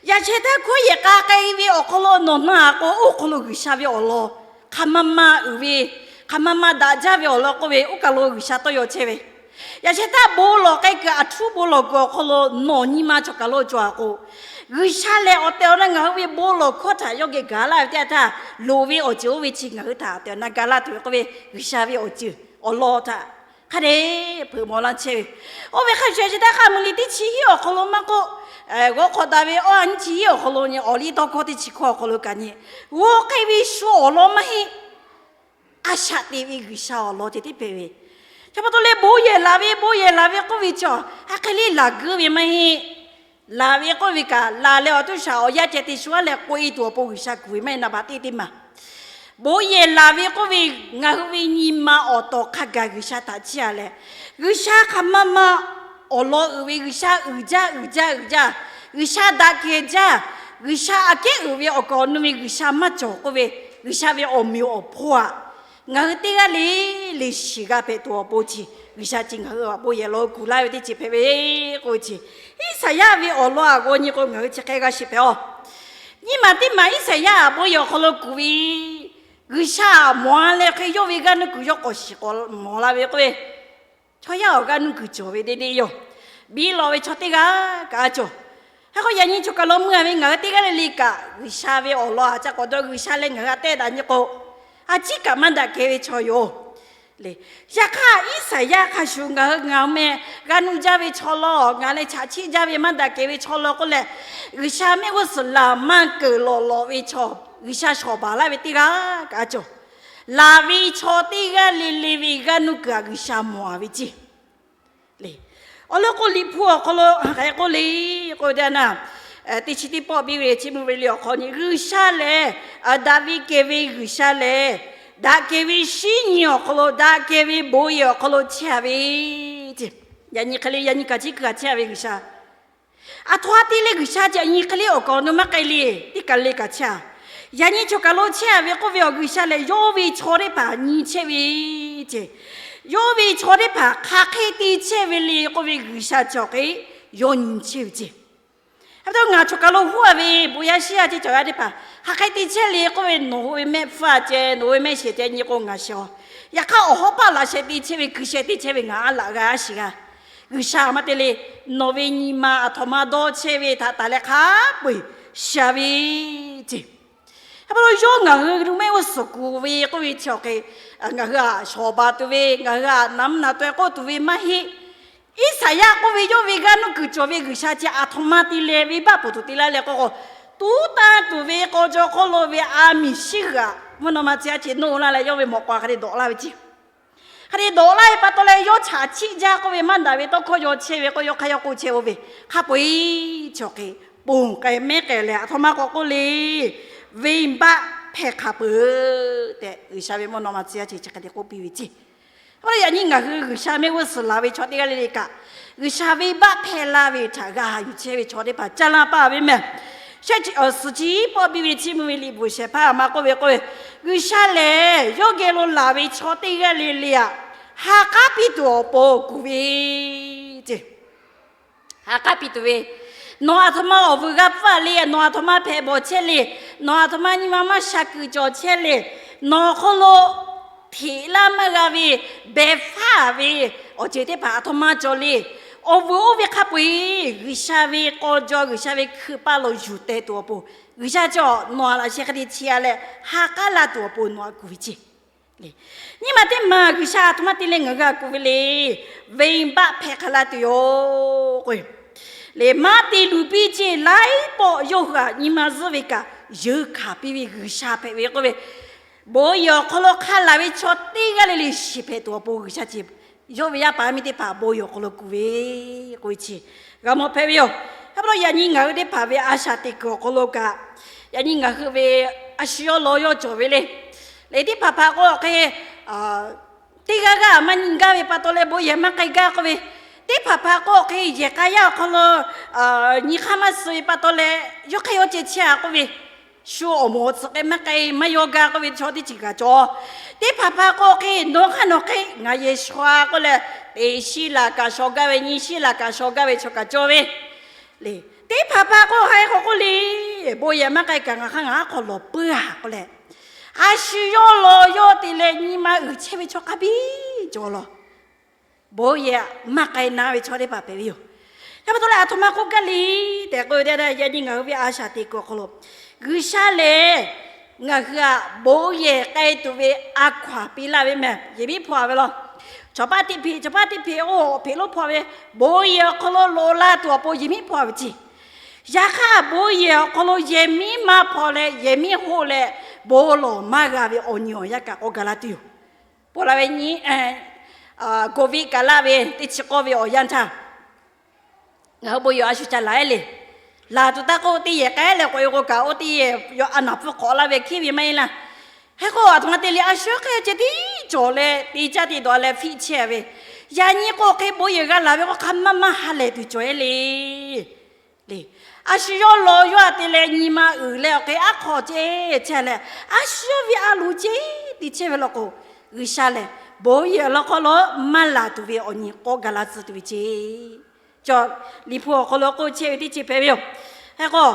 Yaꞈ sheh htaˇ hkawˇ yehˬ k'a k'ai ve awˬ hk'aw lo nawˬ na-a k'o, oˇ hk'aw lo G'uiˬsha ve awˬ lawn hk'aˬ ma ma uiˍ ve, hk'aˬ ma ma daꞈ jaˇ ve awˬ lawn k'oˆ ve, oˇ kaˬ lo G'uiˬsha tawˇ yaw chehˇ ve. Yaꞈ sheh htaˇ bon lawˬ k'ai kuiˬ aˬ htuˉ bon lawˬ kuiˬ awˬ hk'aw lo nawˬ nyi ma chaw kaˬ lo cawˬ-a k'o, G'uiˬsha lehˬ awˬ tehˬ awˬ na ngaˬ hui ve bon lawˬ hkawˇ htaꞈ yawˇ geh gaˬ laˇ ve teˇ yanˇ htaˇ, loˍ ve awˬ ceuˬ oˇ ve chi ngaˬ hui htaꞈ awˬ tehˬ awˬ na ga laˇ tuˬ ve k'oˆ ve, G'uiˬsha ve awˬ ceuˬ awˬ lawn htaꞈ hk'a dehꞈ hpeuꞈ maw laˇ chehˇ ve. Oˇ ve hk'a shuˍ shuˍ htaˇ hk'a mui liꞈ teˇ chi hiˉ awˬ hk'aw lo maˇ k'oˆ, g'awˇ hk'awꞈ daꞈ ve awˇ ha nyiˇ chi hiˉ awˬ hk'aw lo nyi awˬ liˇ tawˇ hkawˇ teˇ chi hkawˇ awˬ hk'aw lo kaꞈ nyi, g'aw hk'e ve shu awˬ lawn maˇ heˆ. A shaꞈ te ve G'uiˬsha awˬ lawn ceh tiˉ hpehꞈ ve. Chi pa taw leh bon yehˬ laˬ ve, bon yehˬ laˬ ve k'oˆ ve chi, a hk'e le laˬ guiˇ ve maˇ heˆ. Laˬ ve k'oˆ ve kaꞈ, laˬ leh awˬ tuˉ shaˍ awˬ yanˇ ceh te shu-a leh k'oꞈ-e tuˬ awˬ pon G'uiˬsha kuˬ ve maˇ heˆ. Naˍ baˬ teˇ teˇ maˬ bon yehˬ laˬ ve k'oˆ ve, ngaˬ hui ve nyi ma awˬ tawˍ hk'a gaˬ G'uiˬsha htaꞈ chiˇ-a leh, G'uiˬsha hk'aˬ ma ma awˬ lawn uiˍ ve, G'uiˬsha uiˍ jaˇ uiˍ jaˇ uiˍ jaˇ, G'uiˬsha daꞈ kehˬ jaˇ, G'uiˬsha aꞈ kehˉ uiˍ ve awˬ kaˍ awˬ nu ve G'uiˬsha maˇ cawˬ k'oˆ ve, G'uiˬsha ve awˬ meꞈ awˬ hponˇ aꞈ ngaˬ hui teˇ g'aˇ le le shiˍ g'a hpehꞈ tuˬ awˬ pon chi, G'uiˬsha chi ngaˬ hui aꞈ bon yehˬ law kuˬ laˇ ve teˇ ceuˬ hpehꞈ ve k'oˆ ve chi, Iˉsaˍyaˆ ve awˬ lawn aꞈ g'aw nyi k'o ngaˬ hui chi hk'e g'a shiˍ hpehꞈ-oˬ. Nyiˇ maˬ teˇ maˬ Iˉsaˍyaˆ aꞈ bon yehˬ awˬ hk'aw lo kuˬ ve, G'uiˬsha aꞈ mawˬ-a leh hk'e yawˇ ve g'aˇ nuˇ kuiˬ yawˇ k'awꞈ shiˍ k'awꞈ mawˬ la ve k'oˆ ve, chaw yaˇ awˬ g'aˇ nuˇ kuiˬ cawˬ ve deˇ deˇ yoˬ. Biˇ lawꞈ ve chaw teˇ g'aˇ kaꞈ a cawˬ. Hk'e k'o yaꞈ nyi choˬ kaˬ lo mui-a ve ngaˬ hui teˇ g'aˇ le le kaꞈ G'uiˬsha ve awˬ lawn aꞈ ca k'awꞈ dawˇ, G'uiˬsha leh ngaˬ hui aꞈ tehˆ daꞈ nyi k'o, a ciˉ kaꞈ maˇ daꞈ kehˬ ve chaw yoˬ. Yaꞈ hk'aˇ Iˉsaˍyaˆ hk'a shuˍ ngaˬ hui ngaˬ meh g'aˇ nuˇ jaˇ ve chaw law, ngaˬ leh chaꞈ chiˆ jaˇ ve maˇ daꞈ kehˬ ve chaw law k'oˆ leh, G'uiˬsha mehˆ g'uˇ suhˍ laˬ maˇ keunˍ lawˬ lawꞈ ve chaw, G'uiˬsha shawˍ baˬ laˇ ve teˇ g'aˇ kaꞈ a cawˬ. laˬ ve chaw teˇ g'aˇ le le ve g'aˇ nuˇ kuiˬ htaꞈ G'uiˬsha mawˬ a ve ceˇ. Awˬ lawn k'o, Liꞈ hpu awˬ hk'aw lo hk'aˬ hk'e k'oˆ le k'oˆ ve teˇ yanˇ, teˇ chi teˇ pawˆ piˇ ve chi mvuh ve le awˬ hk'aw nyi G'uiˬsha lehˬ, daꞈ ve kehˬ ve G'uiˬsha lehˬ, daꞈ kehˬ ve shinˉ nyi awˬ hk'aw lo, daꞈ kehˬ ve bon yehˬ awˬ hk'aw lo chehˇ a ve ceˇ. Yaꞈ nyi hk'e le, yaꞈ nyi kaꞈ chi hkui kaꞈ chehˇ a ve G'uiˬsha. Aˬ htoꞈ ma te leh G'uiˬsha chi yaꞈ nyi hk'e le awˬ kaˍ awˬ nu maˇ k'ai le, teˇ kaˬ le kaꞈ chehˇ a. Yaꞈ nyi choˬ kaˬ lo chehˇ a ve k'oˆ ve awˬ G'uiˬsha lehˬ, yawˇ ve chaw teˇ hpaˍ nyi chehˇ ve ceˇ. Yawˇ ve chaw teˇ hpaˍ hk'aˬ hk'e te chehˇ ve le k'oˆ ve G'uiˬsha chi awˬ hk'e yawˇ nyi chehˇ ve ceˇ. Hk'e te ngaˬ choˬ kaˬ lo huˉ a ve bon yaˇ shiˉ yaˇ ceˇ cawˬ yaˇ teˇ hpaˍ hk'aˬ hk'e te chehˇ le k'oˆ ve, nawˬ hui ve mehˆ hpfuhˇ a ceh, nawˬ hui ve mehˆ shehˍ ceh nyi k'o ngaˬ shiˍ a. Yaꞈ hk'aˇ awˬ hawˉ paˆ laꞈ sheh te chehˇ ve, kuiˬ sheh te chehˇ ve ngaˬ a laꞈ g'a a shiˍ g'a. G'uiˬsha maˇ te le, nawˬ ve nyi ma aˬ htoꞈ ma dawˇ chehˇ ve htaꞈ taˍ leh hk'a peu-eˬ shiˍ a ve ceˇ. Hk'e pa taw yawˇ ngaˬ hui mehˆ g'uˇ suhˍ kuˬ ve k'oˆ ve chi awˬ hk'e, ngaˬ hui htaꞈ shawˍ baˬ tuˬ ve, ngaˬ hui htaꞈ naˍ mvuhˇ naˍ taweh k'oˆ tuˬ ve maˇ heˆ. Iˉsaˍyaˆ k'oˆ ve yawˇ ve g'aˇ nuˇ kuiˬ cawˬ ve G'uiˬsha chi aˬ htoꞈ ma te leh venˇbaˆ pfuhˍ tuˬ te laˇ leh k'o k'o, tuˉ tanˇ tuˬ ve k'aw jaw hk'oˆ lo ve a miˬ shiˉ g'aꞈ mvuhˇ naw ma tcuh yaˇ chi noˇ laˇ leh yawˇ ve mawꞈ k'aw hk'aˬ hk'e dawꞈ laˇ ve ceˇ. Hk'aˬ hk'e dawꞈ laˇ ve pa taw leh yawˇ chaꞈ chiˆ jaˇ k'oˆ ve maˇ daꞈ ve tawˇ hkawˇ yaw chehˇ ve k'o, yawˇ hk'aˇ yawˇ k'oˆ chehˇ oˇ ve hk'a peu-eˬ chi awˬ hk'e ponˬ k'ai mehˉ k'ai leh aˬ htoꞈ ma k'awꞈ k'oˆ le, venˇbaˆ hpehˇ hk'a peuˬ tehꞈ G'uiˬsha ve mvuhˇ naw ma tcuh yaˇ chi chi hk'e te k'oˆ piˇ ve ceˇ. Hk'e pa taw yaꞈ nyi ngaˬ hui G'uiˬsha mehˆ g'uˇ suhˍ laˬ ve chaw teˇ g'aˇ le le kaꞈ, G'uiˬsha venˇbaˆ hpehˇ laˇ ve htaꞈ g'a yuˬ chehˇ ve chaw teˇ hpaˍ caˇ laˇ paˇ ve mehˬ. Shehˆ chi suhˍ chi pawˆ piˇ ve chi mvuh ve liꞈ bvuhꞈ shehˍ hpaˇ a ma k'oˆ ve k'oˆ ve, G'uiˬsha lehˬ yawˇ geh lo laˬ ve chaw teˇ g'aˇ le le htaꞈ ha k'aˉ piˇ tuˬ awˬ pon kuˬ ve ceˇ. Ha k'aˉ piˇ tuˬ ve, nawˬ aˬ htoꞈ ma awˬ vuiˬ g'a pfuhˇ le, nawˬ aˬ htoꞈ ma hpehꞈ bawˬ chehˇ le, nawˬ aˬ htoꞈ ma nyi ma maˇ sha kuiˬ cawˬ chehˇ le, nawˬ hk'aw lo hteꞈ laˇ maˇ g'a ve, behˬ faˉ ve awˬ ceuˬ teˇ hpaˍ aˬ htoꞈ ma cawˬ le. Awˬ vuiˬ oˇ ve hk'a peu-eˬ G'uiˬsha ve k'aw jaw, G'uiˬsha ve hkui paˇ lo yuˬ teh tuˬ awˬ pon, G'uiˬsha cawˬ nawˬ aˬ laꞈ sheh hk'e te chi a leh ha k'aˉ laˇ tuˬ awˬ pon nawˬ aꞈ kuˬ ve ceˇ. Nyi ma teˇ maˬ G'uiˬsha aˬ htoꞈ ma te leh ngaˬ hui aꞈ kuˬ ve le. Venˇbaˆ hpehˇ hk'a laˇ tuˬ yoˬ k'o, le maˇ te luˬ piˇ ceˇ. Laiˉ pawˆ yawˇ hui aꞈ nyi ma zuhˆ ve kaꞈ, yeuˬ hkanˍ piˇ ve G'uiˬsha hpehꞈ ve k'oˆ ve, bon yehˬ awˬ hk'aw lo hk'a laˬ ve chaw teˇ g'aˇ le le shiˍ hpehꞈ tuˬ awˬ pon G'uiˬsha ceˇ. Yawˇ ve yaˇ paˍ yaˇ miˇ teˇ hpaˍ bon yehˬ awˬ hk'aw lo kuˬ ve k'oˆ ve chi g'a mawˬ hpehꞈ ve yoˬ. Hk'e pa taw yaꞈ nyi ngaˬ hui teˇ hpaˍ ve a shaꞈ teꞈ kuiˬ awˬ hk'aw lo kaꞈ, yaꞈ nyi ngaˬ hui ve a shu yawˇ law yawˇ cawˬ ve le. Le teˇ hpaˍ hpaˍ k'o hk'e, teˇ g'aˇ g'aˇ maˇ nyi gaˇ ve pa taw leh bon yehˬ maˇ k'ai gaˇ k'oˆ ve, teˇ hpaˍ hpaˍ k'o hk'e yehˬ k'a yaˇ awˬ hk'aw lo nyi hk'aˇ maˇ suh ve pa taw leh yawˇ hk'aˇ yawˇ ceh chehˇ a k'oˆ ve, shu awˬ moˍ awˬ tsuhꞈ k'ai maˇ k'ai maˇ yaw gaˇ k'oˆ ve chaw teˇ ceuˬ kaꞈ cawˬ. Teˇ hpaˍ hpaˍ k'o hk'e nawˬ hk'aˇ nawˬ hk'e ngaˬ yehˬ shaw a k'oˆ leh, teˇ shiˉ laꞈ kaꞈ shaw gaˇ ve, nyiˇ shiˉ laꞈ kaꞈ shaw gaˇ ve chaw kaꞈ cawˬ ve le. Teˇ hpaˍ hpaˍ k'o ha e k'awꞈ k'oˆ le, bon yehˬ maˇ k'ai kaꞈ ngaˬ hk'aˇ ngaˬ aˉ hk'aw lawˬ puiˉ a k'oˆ leh, a shu yawˇ law yawˇ te leh nyi ma uiˍ chehˇ ve chaw hk'a biˇ cawˬ lawˬ. Bon yehˬ maˇ k'ai na ve chaw teˇ hpaˍ hpehꞈ ve yoˬ. Hk'e pa taw leh aˬ htoꞈ ma k'oˆ gaˇ le tehꞈ k'oˆ ve teˇ yanˇ, yaꞈ nyi ngaˬ hui ve a shaꞈ teꞈ kuiˬ awˬ hk'aw lo G'uiˬsha lehˬ ngaˬ hui aꞈ bon yehˬ k'ai tuˬ ve a hkaw-anˬ piˇ laˇ ve mehˬ. Yehˬ miˉ hpaw ve law. Chaw paˇ teˇ hpeꞈ, chaw paˇ teˇ hpeꞈ oˇ hpeꞈ lonˉ hpaw ve, bon yehˬ awˬ hk'aw lo loꞈ la tuˬ awˬ pon yehˬ miˉ hpaw ve ceˇ. Yaꞈ hk'aˇ bon yehˬ awˬ hk'aw lo yehˬ miˉ maˇ hpaw leh yehˬ miˉ hoˆ leh bon lawˬ maˇ g'a ve awˬ nyi awˬ yanˇ kaꞈ k'awꞈ gaˬ la tuˬ yoˬ. Pon la ve nyi, Covid kaꞈ laˇ ve teˇ chi k'awˇ ve awˬ yanˇ htaˇ, ngaˬ hui bon yehˬ a shu ca laˬ-e le. Laˬ tuˬ taˇ k'oˆ, teˇ yehˬ k'ai leh k'awꞈ e k'o kaꞈ oˇ teˇ yehˬ yawˇ a naˍ pfuhˇ hk'awꞈ laˇ ve hkiˉ ve maˇ heˆ laˇ. Hk'e k'o aˬ htoꞈ ma te le, a shu hk'e ceh tiˉ cawˬ leh te caˇ te dawˬ leh hpiˆ chehˇ ve, yaꞈ nyi k'o hk'e bon yehˬ g'a laˬ ve k'o hk'a maˇ maˇ ha lehˬ tuˬ cawˬ-e le. Le, a shu yawˇ law yawˇ aꞈ te leh nyi ma uiˍ leh awˬ hk'e aˉ hk'aw ceh chehˇ leh, a shu yawˇ ve a loˍ ceh te chehˇ ve law k'o, G'uiˬsha lehˬ bon yehˬ law hk'aw lo maˇ laˬ tuˬ ve awˬ nyi k'awꞈ gaˬ la tcuh tuˬ ve ceˇ. Cawˬ, Liꞈ hpu awˬ hk'aw lo k'oˆ chehˇ ve teˇ ceuˬ hpehꞈ ve yoˬ. Hk'e k'o,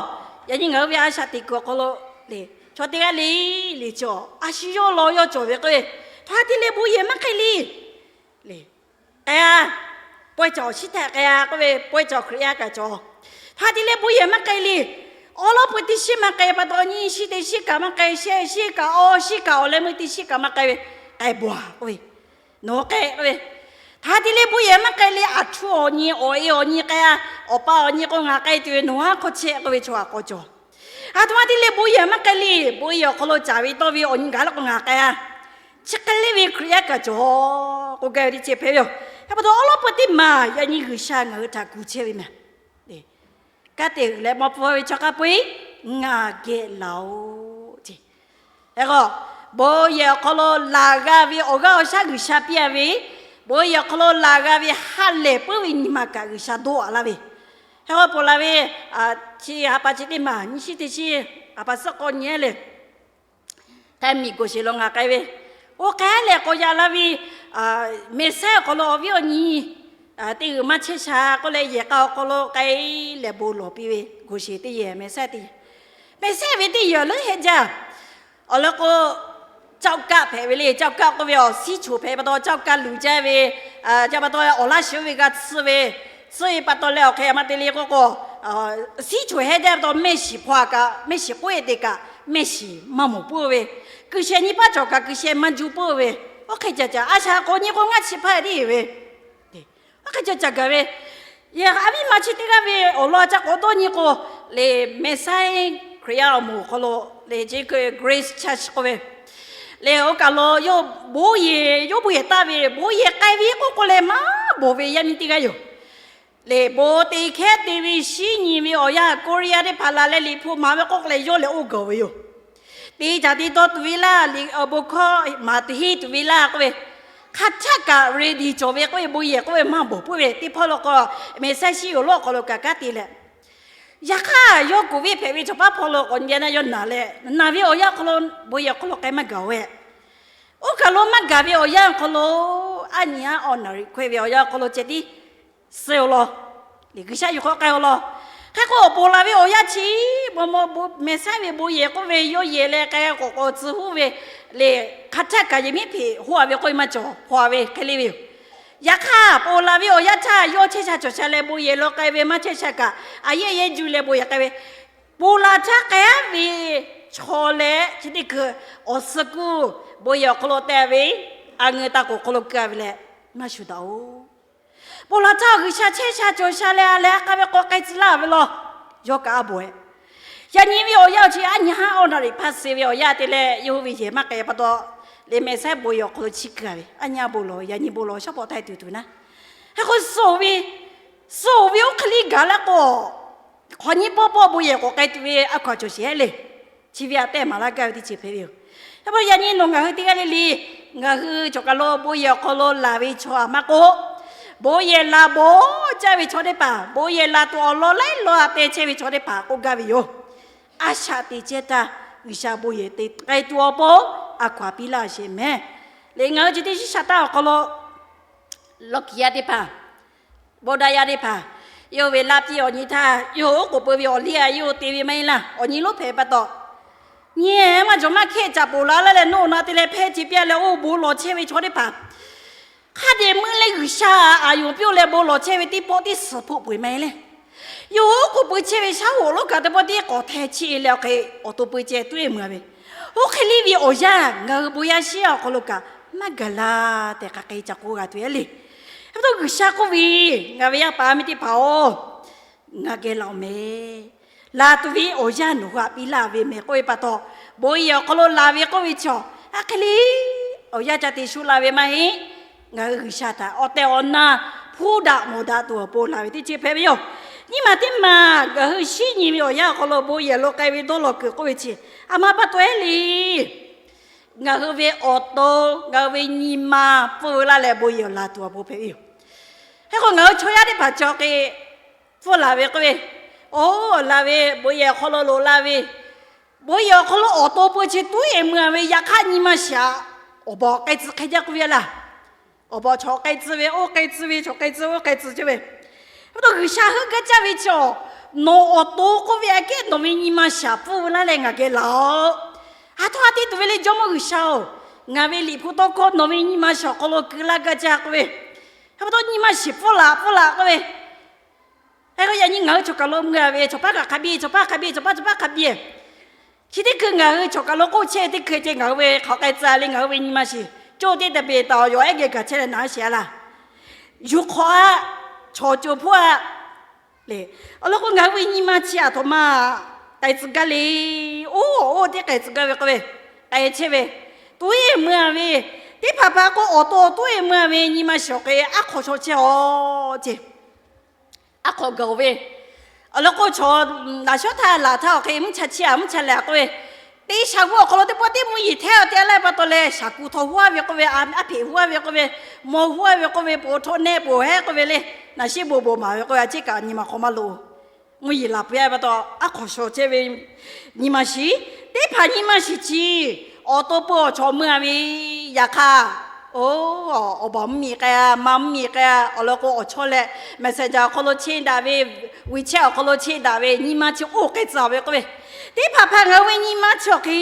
yaꞈ nyi ngaˬ hui ve a shaꞈ teꞈ kuiˬ awˬ hk'aw lo le, chaw teˇ g'aˇ le le cawˬ, a shu yawˇ law yawˇ cawˬ ve k'oˆ ve, hk'a te leh bon yehˬ maˇ k'ai le. Le, k'ai-a, pawehˇ cawˬ awˬ shiˉ htaꞈ k'ai-a k'oˆ ve, pawehˇ cawˬ Hkriꞈ yaˇ kaꞈ cawˬ. Hk'a te leh bon yehˬ maˇ k'ai le. Awˉ lawˉ peu teˇ shiˉ maˇ k'ai pa taw, nyiˇ shiˉ teˇ shiˉ kaꞈ maˇ k'ai, shehˆ shiˉ kaꞈ, awˇ shiˉ kaꞈ, awˬ leh meuˇ teˇ shiˉ kaꞈ maˇ k'ai ve, k'ai bawˬ-a k'oˆ ve, nawˬ k'ai k'oˆ ve, hk'a te leh bon yehˬ maˇ k'ai le. Aˬ htu awˬ nyi, awˬ e awˬ nyi k'ai-a. Awˬ pa awˬ nyi k'o ngaˬ k'ai tuˬ ve, nawˬ haˉ hk'aw chehˇ k'oˆ ve chaw aꞈ k'aw cawˬ. Aˬ htoꞈ ma te leh bon yehˬ maˇ k'ai le. Bon yehˬ awˬ hk'aw lo caˍ ve tawˇ ve awˬ nyi gaˬ la k'o ngaˬ k'ai-a. Chi hk'e le ve Hkriꞈ yaˇ kaꞈ cawˬ k'oˆ gaˇ ve teˇ ceuˬ hpehꞈ ve yoˬ. Hk'e pa taw awˉ lawˉ peuˇ teˇ maˬ yaꞈ nyi G'uiˬsha ngaˬ hui htaꞈ kuˬ chehˇ ve mehˬ. Kanˉ te g'uiˬ leh mawˇ pfuhˇ ve chaw hk'a peu-eˬ ngaˬ geh laˬ-oꞈ ce. Hk'e k'o, bon yehˬ awˬ hk'aw lo laˬ g'a ve awˬ g'aˇ awˬ shaˉ G'uiˬsha piˇ-a ve, bon yehˬ awˬ hk'aw lo laˬ g'a ve ha lehˬ puiˉ ve nyi ma kaꞈ G'uiˬsha dawˇ-a laˇ ve. Hk'e k'o ponˬ laˬ ve, chi ha pa chi teˇ maˬ nyiˇ shiˉ teˇ shiˉ ha pa suhˉ k'awˇ nyi-a lehˬ, hk'e miˬ goˬ sheˍ lo ngaˬ k'ai ve, oˇ hk'e lehˬ k'awꞈ yaꞈ la ve, mehˬ sehˉ awˬ hk'aw lo awˬ viˉ awˬ nyi teˇ g'uiˬ maˇ chehˇ sha k'oˆ leh yehˬ k'a awˬ hk'aw lo k'ai leh bon lawˬ piˇ ve goˬ sheˍ teˇ yehˬ mehˬ sehˉ teˇ yehˬ, mehˬ sehˉ ve teˇ yehˬ leuˉ heh jaˇ. Awˬ lawn k'o, ကျောက်ကပ် hpehꞈ ve le. ကျောက်ကပ် k'oˆ ve awˬ siˉ choˬ hpehꞈ pa taw ကျောက်ကပ် luˬ jaˇ ve, ca pa taw awˬ laˇ sheuˍ ve g'a tsuhˇ ve, tsuhˇ ve pa taw leh awˬ hk'e maˇ te le k'oˆ k'o, siˉ choˬ heh jaˇ pa taw mehˆ shiˍ hpaw kaꞈ mehˆ shiˍ k'oˆ-e te kaꞈ mehˆ shiˍ maˇ mawˬ puiˉ ve, kuiˬ sheh nyi paˇ cawˬ kaꞈ kuiˬ sheh maˇ juˇ puiˉ ve, oˇ hk'e caˇ caˇ a shaꞈ k'awꞈ nyi k'o ngaˇ chi hpaˇ tiˉ ve, oˇ hk'e caˇ caˇ gaˬ ve, yehˬ a viˉ ma chi teˇ g'aˇ ve awˬ lawn a ca k'awꞈ dawˇ nyi k'o, le mehˬ sehˉ Hkriꞈ yaˇ awˬ moˍ awˬ hk'aw lo le chi Grace Church k'oˆ ve, le oˇ kaˬ lo yawˇ bon yehˬ yawˇ bon yehˬ taˆ ve bon yehˬ k'ai ve k'oˆ k'o leh maˇ bawˬ ve yaˇ miˇ teˇ g'aˇ yoˬ. Lehˬ, bon te hkehˉ te ve shinˉ nyi ve awˬ yanˇ Korea teˇ hpaˍ laˬ leh Liꞈ hpu maˍ ve k'oˆ k'o leh yawˇ lehˬ oˇ gaˬ ve yoˬ. Te caˍ te dawˇ tuˬ ve laˇ, awˬ bon hkawˇ maˍ tuˬ henˇ tuˬ ve laˇ k'oˆ ve, hk'a htaˆ kaꞈ ready cawˬ ve k'oˆ ve bon yehˬ k'oˆ ve maˇ bawˬ puiˉ ve teˇ hpawˇ lo k'o, mehˬ sehˉ shinˉ yoˬ lonˉ awˬ hk'aw lo kaꞈ kanˉ te leh, yaꞈ hk'aˇ yawˇ kuˬ ve hpehꞈ ve chaw paˉ hpawˇ lo k'awꞈ nyi na yawˇ naˬ leh, naˬ ve awˬ yanˇ hk'aw lo bon yehˬ awˬ hk'aw lo k'ai maˇ gaˬ-oˬ ve, oˇ kaˬ lo maˇ gaˬ ve awˬ yanˇ awˬ hk'aw lo, aˉ nyi haˉ awˬ naˍ riˍ hkawehˇ ve awˬ yanˇ awˬ hk'aw lo ceh tiˉ suh-o law, lehˬ G'uiˬsha yuˬ hk'awꞈ k'ai-o law. Hk'e k'o, awˬ ponˬ laˬ ve awˬ yanˇ chi, mehˬ sehˉ ve bon yehˬ k'oˆ ve yawˇ yehˬ leh k'ai k'awꞈ k'awꞈ tcuh huˉ ve, lehˬ hk'a htaˆ kaꞈ yehˬ miˉ hpeꞈ hoˆ-a ve k'oˆ ve maˇ cawˬ, hpaw-a ve hk'e le ve yoˬ. Yaꞈ hk'aˇ, ponˬ laˬ ve awˬ yanˇ htaˇ yawˇ chehˇ sha cawˬ sha leh bon yehˬ lo k'ai ve maˇ chehˇ sha kaꞈ, a yehˇ yehˇ juˇ leh bon yehˬ k'ai ve, ponˬ laˬ htaˇ k'ai-a ve chaw leh chi teˇ hkui awˬ suh kuˇ bon yehˬ awˬ hk'aw lo teh ve, a ngeu ta k'oˍ hk'aw lo keu-a ve leh maˇ shuˍ daꞈ-oˬ. Ponˬ laˬ htaˇ G'uiˬsha chehˇ sha cawˬ sha leh a leh a k'a ve k'awꞈ k'ai tcuh laˇ ve law, yawˇ kaꞈ a bawˬ-e. Yaꞈ nyi ve awˬ yanˇ chi aˉ nyi haˉ awˬ naˍ riˍ hpaˇ suh ve awˬ yanˇ te leh yawˇ hui ve yehˬ maˇ k'ai pa taw, lehˬ mehˬ sehˉ bon yehˬ awˬ hk'aw lo chi keu-a ve, aˉ nyi a bon lawˬ, yaꞈ nyi bon lawˬ shaˉ pawˍ htaiˇ tuˬ tuˬ naˉ. Hk'e k'o, suh-o ve, suh-o ve oˇ hk'e liˇ gaˬ laˇ k'o, hk'awꞈ nyi pawˆ pawˆ bon yehˬ k'awꞈ k'ai tuˬ ve a hkaw-anˬ cawˬ sheˍ-e le. Chi ve aꞈ tehˇ maˍ laˇ gaˇ ve teˇ ceuˬ hpehꞈ ve yoˬ. Yaꞈ hk'aˇ yaꞈ nyi nawˬ ngaˬ hui teˇ g'aˇ le le, ngaˬ hui cawˬ kaˬ lo bon yehˬ awˬ hk'aw lo laˬ ve chaw aꞈ maˇ k'oˆ, bon yehˬ laˬ bawˬ jaˇ ve chaw teˇ hpaˍ, bon yehˬ laˬ tuˬ awˬ lawn laiˉ lawn a te chehˇ ve chaw teˇ hpaˍ k'oˆ gaˇ ve yoˬ. A shaꞈ te chehˇ htaˇ G'uiˬsha bon yehˬ te k'ai tuˬ awˬ pon a hkaw-anˬ piˇ laˇ sheˍ mehˬ. Lehˬ ngaˬ hui chi teˇ shiˉ sha taˇ awˬ hk'aw lo lawˇ kiˍ yaˇ teˇ hpaˍ, bawˇ daꞈ yaˇ teˇ hpaˍ, yawˇ ve laˇ piˇ awˬ nyi htaˇ yawˇ oˉ k'oˍ peu ve awˬ liˇ-a yawˇ te ve maˇ heˆ laˇ. Awˬ nyi lonˉ hpehꞈ pa taw, nyi maˇ cawˬ maˇ hkehˇ caꞈ ponˬ laˬ laˇ leh nawˇ na te leh hpehˇ ce piˇ-a leh oˇ bon lawˬ chehˇ ve chaw teˇ hpaˍ, hk'a dehꞈ meuˇ leh G'uiˬsha aꞈ yonˍ piˇ-oˬ leh bon lawˬ chehˇ ve teˇ pawˆ tiˉ suh hpoˆ peu-eˬ maˇ heˆ leh, yawˇ oˉ k'oˍ peu chehˇ ve shaˉ hoꞈ lonˉ kaꞈ teˇ pawˆ tiˉ k'awꞈ hteh chiˇ-e leh awˬ hk'e awˬ to peu ceh tuˉ-e meuˇ-a ve, oˇ hk'e liˇ ve awˬ yanˇ ngaˬ hui bon yaˇ shiˉ awˬ hk'aw lo kaꞈ maˇ gaˬ la tehꞈ hk'aˬ hk'e ca k'oˆ g'a tuˬ-e le. Hk'e pa taw G'uiˬsha k'oˆ ve, Ngaˬ ve yaˇ paˍ miˇ teˇ hpaˍ-oˬ, ngaˬ geh laˬ-oˬ mehˍ. Laˬ tuˬ ve awˬ yanˇ nawˬ hui aꞈ piˇ laˇ ve mehˍ k'oˆ ve pa taw, bon yehˬ awˬ hk'aw lo laˬ ve k'oˆ ve chaw, a hk'e le awˬ yanˇ ca te shu la ve maˇ heˆ. Ngaˬ hui G'uiˬsha htaꞈ awˬ tehˬ awˬ na hpuˇ daꞈ mawˬ daꞈ tuˬ awˬ pon laˬ ve teˇ ceuˬ hpehꞈ ve yoˬ. Nyiˇ maˬ teˇ maˬ ngaˬ hui shinˉ nyi ve awˬ yanˇ awˬ hk'aw lo bon yehˬ lo k'ai ve dawˇ law kuiˬ k'oˆ ve chi, a ma pa taw-e le. Ngaˬ hui ve awˬ to, ngaˬ hui ve nyi ma pfuhˇ laˇ leh bon yehˬ laˬ tuˬ awˬ pon hpehꞈ ve yoˬ. Hk'e k'o ngaˬ hui chaw yaˇ teˇ hpaˍ cawˬ k'e, pfuhˇ laˬ ve k'oˆ ve, oˇ laˬ ve bon yehˬ awˬ hk'aw lo loꞈ la ve, bon yehˬ awˬ hk'aw lo awˬ to peu chi tuˉ-e meuˇ-a ve yaꞈ hk'aˇ nyi ma shaꞈ awˬ bawˬ k'ai tcuh hk'e jaˇ k'oˆ ve laˇ. Awˬ bawˬ chaw k'ai tcuh ve, oˇ k'ai tcuh ve, chaw k'ai tcuh oˇ k'ai tcuh ceh ve, pa taw G'uiˬsha heuˆ gaˇ caˇ ve chaw, nawˬ awˬ to k'oˆ ve aꞈ kehˉ nawˬ ve nyi ma shaꞈ pfuhˇ laˇ leh ngaˬ geh laˬ-oꞈ. A htawˇ a te tuˬ ve le Jawˇmawˇ G'uiˬsha-oˬ, ngaˬ ve liꞈ hpu tawˇ hkawˇ nawˬ ve nyi ma shaꞈ awˬ hk'aw lo keu laˇ gaˇ caˇ k'oˆ ve, pa taw nyi ma shiˍ pfuhˇ laˬ pfuhˇ laˬ k'oˆ ve, hk'e k'o yaꞈ nyi ngaˬ hui cawˬ kaˬ lo meuˇ-a ve, chaw paˉ kaꞈ hk'a biˇ, chaw paˉ hk'a biˇ, chaw paˉ chaw paˉ hk'a biˇ. Chi teˇ hkui ngaˬ hui cawˬ kaˬ lo k'oˆ chehˇ ve teˇ hkui ceh ngaˬ hui ve hk'aˬ k'ai tcuh le, ngaˬ hui ve nyi ma shiˍ coˇ teˇ taˇ beˬ taˍ awˬ yawˬ ehˉ geh gaˬ chehˇ leh naˍ sheˍ-a laˇ. Yuˬ hk'awꞈ-a, chaw co hpuˇ-a le. Awˬ lawn k'o ngaˬ hui ve nyi ma chi aˬ htoꞈ ma k'ai tcuh gaˇ le. Oˇ oˇ teˇ k'ai tcuh gaˇ ve k'oˆ ve, k'ai chehˇ ve, Tuˉ eˬ meuˇ a ve, teˇ hpaˍ hpaˍ k'o awˬ to tuˉ eˬ meuˇ a ve nyi ma shiˍ awˬ hk'e aˉ hk'awꞈ shaw chehˇ-aw ce. Aˉ hk'awꞈ gaˬ-oˬ ve, awˬ lawn k'o chaw laꞈ shawˉ htaˇ laˬ htaˇ awˬ hk'e mvuhˇ cha chiˇ a mvuhˇ cha lehˬ k'oˆ ve, teˇ shaˍ g'uˇ awˬ hk'aw lo teˇ pawˆ teˇ mvuhˇ yeˬ htehˇ a te a leh pa taw leh, shaˍ kuˬ htaw huˉ a ve k'oˆ ve, aˉ hpeꞈ huˉ a ve k'oˆ ve, maw huˉ a ve k'oˆ ve, poˬ htaw neh poˬ hehˉ k'oˆ ve le, naˬ shiˉ bon bon maˍ ve k'oˆ ve, a ciˉ kaꞈ nyi ma hk'aw maˇ loꞈ. Mvuhˇ yeˬ laˬ peuˬ a pa taw, aˉ hk'awꞈ shaw chehˇ ve nyi ma shiˍ, teˇ hpaˍ nyi ma shiˍ chi awˬ to peu awˬ chawꞈ meuˇ a ve, yaꞈ hk'aˇ, o, awˬ baˬ mvuhˇ miˬ k'ai a, ma mvuhˇ miˬ k'ai a, awˬ lawn k'o awˬ chawˇ leh messenger awˬ hk'aw lo cheˇ daꞈ ve, WeChat awˬ hk'aw lo cheˇ daꞈ ve nyi ma chi oˇ k'ai tcuh ve k'oˆ ve, teˇ hpaˍ hpaˍ ngaˬ hui ve nyi ma chi awˬ hk'e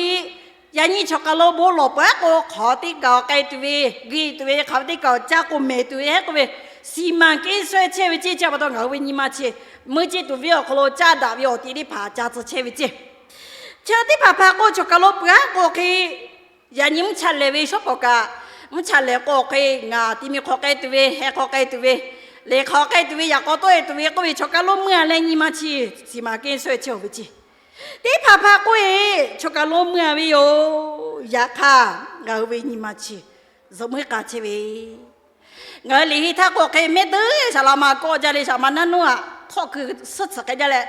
yaꞈ nyi chaw kaˬ lo bon lawˬ peuˬ a k'o, hk'aˬ teˇ kaˬ k'ai tuˬ ve, g'eˇ tuˬ ve, hk'aˬ ve teˇ kaˬ caˇ k'o mehˍ tuˬ ve hehˉ k'oˆ ve, siˍ maˬ keˇ sawehˇ chehˇ ve ceˇ. Chi pa taw ngaˬ hui ve nyi ma chi meuˇ ceˇ tuˬ ve awˬ hk'aw lo caˇ daꞈ ve awˬ ti teˇ hpaˍ ca tcuh chehˇ ve ceˇ. Chi teˇ hpaˍ hpaˍ k'o chaw kaˬ lo peuˬ a k'o hk'e, yaꞈ nyi mvuhˇ cha lehˬ ve shawˉ pawˍ kaꞈ, mvuhˇ cha lehˬ k'o hk'e ngaˬ ti mi hk'aw k'ai tuˬ ve, heh hk'aw k'ai tuˬ ve, lehˬ hk'aw k'ai tuˬ ve, yaꞈ k'aw tawˆ e tuˬ ve k'oˆ ve chaw kaˬ lo meuˇ a leh nyi ma chi siˍ maˬ keˇ sawehˇ chehˇ-oˬ ve ceˇ. Teˇ hpaˍ hpaˍ k'oˆ e, chaw kaˬ lo meuˇ a ve yoˬ. Yaꞈ hk'aˇ ngaˬ hui ve nyi ma chi zuhꞈ muiˉ k'a chehˇ ve, ngaˬ hui liꞈ henˇ htaˇ k'o hk'e mehˆ teuˉ shaˍ laꞈ ma kawˆ jaˇ leh shaˍ ma naˇ nuˇ aꞈ hkawˆ kuiˬ suhˉ tsuhꞈ k'ai jaˇ leh,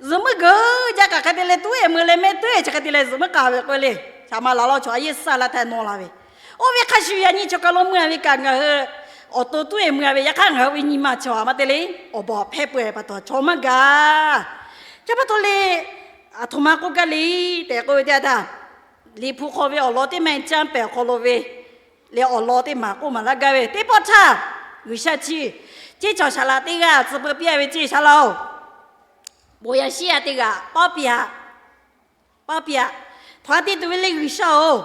zuhꞈ muiˉ geuˬ jaˇ kaꞈ hk'e te leh tuˉ eˬ meuˇ leh mehˆ teuˉ eˬ chi hk'e te leh zuhꞈ muiˉ k'a ve k'oˆ le. Shaˍ ma laˬ law chaw a yeˇ suhˉ la htaˇ nawˇ la ve, oˇ ve hk'a shuˍ yaꞈ nyi chaw kaˬ lo meuˇ a ve kaꞈ ngaˬ hui awˬ to tuˉ eˬ meuˇ a ve, yaꞈ hk'aˇ ngaˬ hui ve nyi ma chi a maˇ te le, awˬ baˬ hpehˇ peuˬ pa taw chaw maˇ gaˬ. Chi pa taw le, aˬ htoꞈ ma k'oˆ gaˇ le tehꞈ k'oˆ ve teˇ yanˇ htaˇ, Liꞈ hpu hk'aw ve awˬ lawn teˇ ma caˇ pehˍ awˬ hk'aw lo ve le awˬ lawn teˇ maˬ k'oˆ maˍ laˇ gaˇ ve teˇ pawˆ htaˇ, G'uiˬsha chi ceˇ cawˬ shaˍ laꞈ teˇ g'aˇ tcuh peu piˇ a ve ceˇ, shaˍ laꞈ-oˬ, bon yaˇ shiˉ yaˇ teˇ g'aˇ paˉ piˇ a, paˉ piˇ a, htaꞈ te tuˬ ve le G'uiˬsha-oˬ,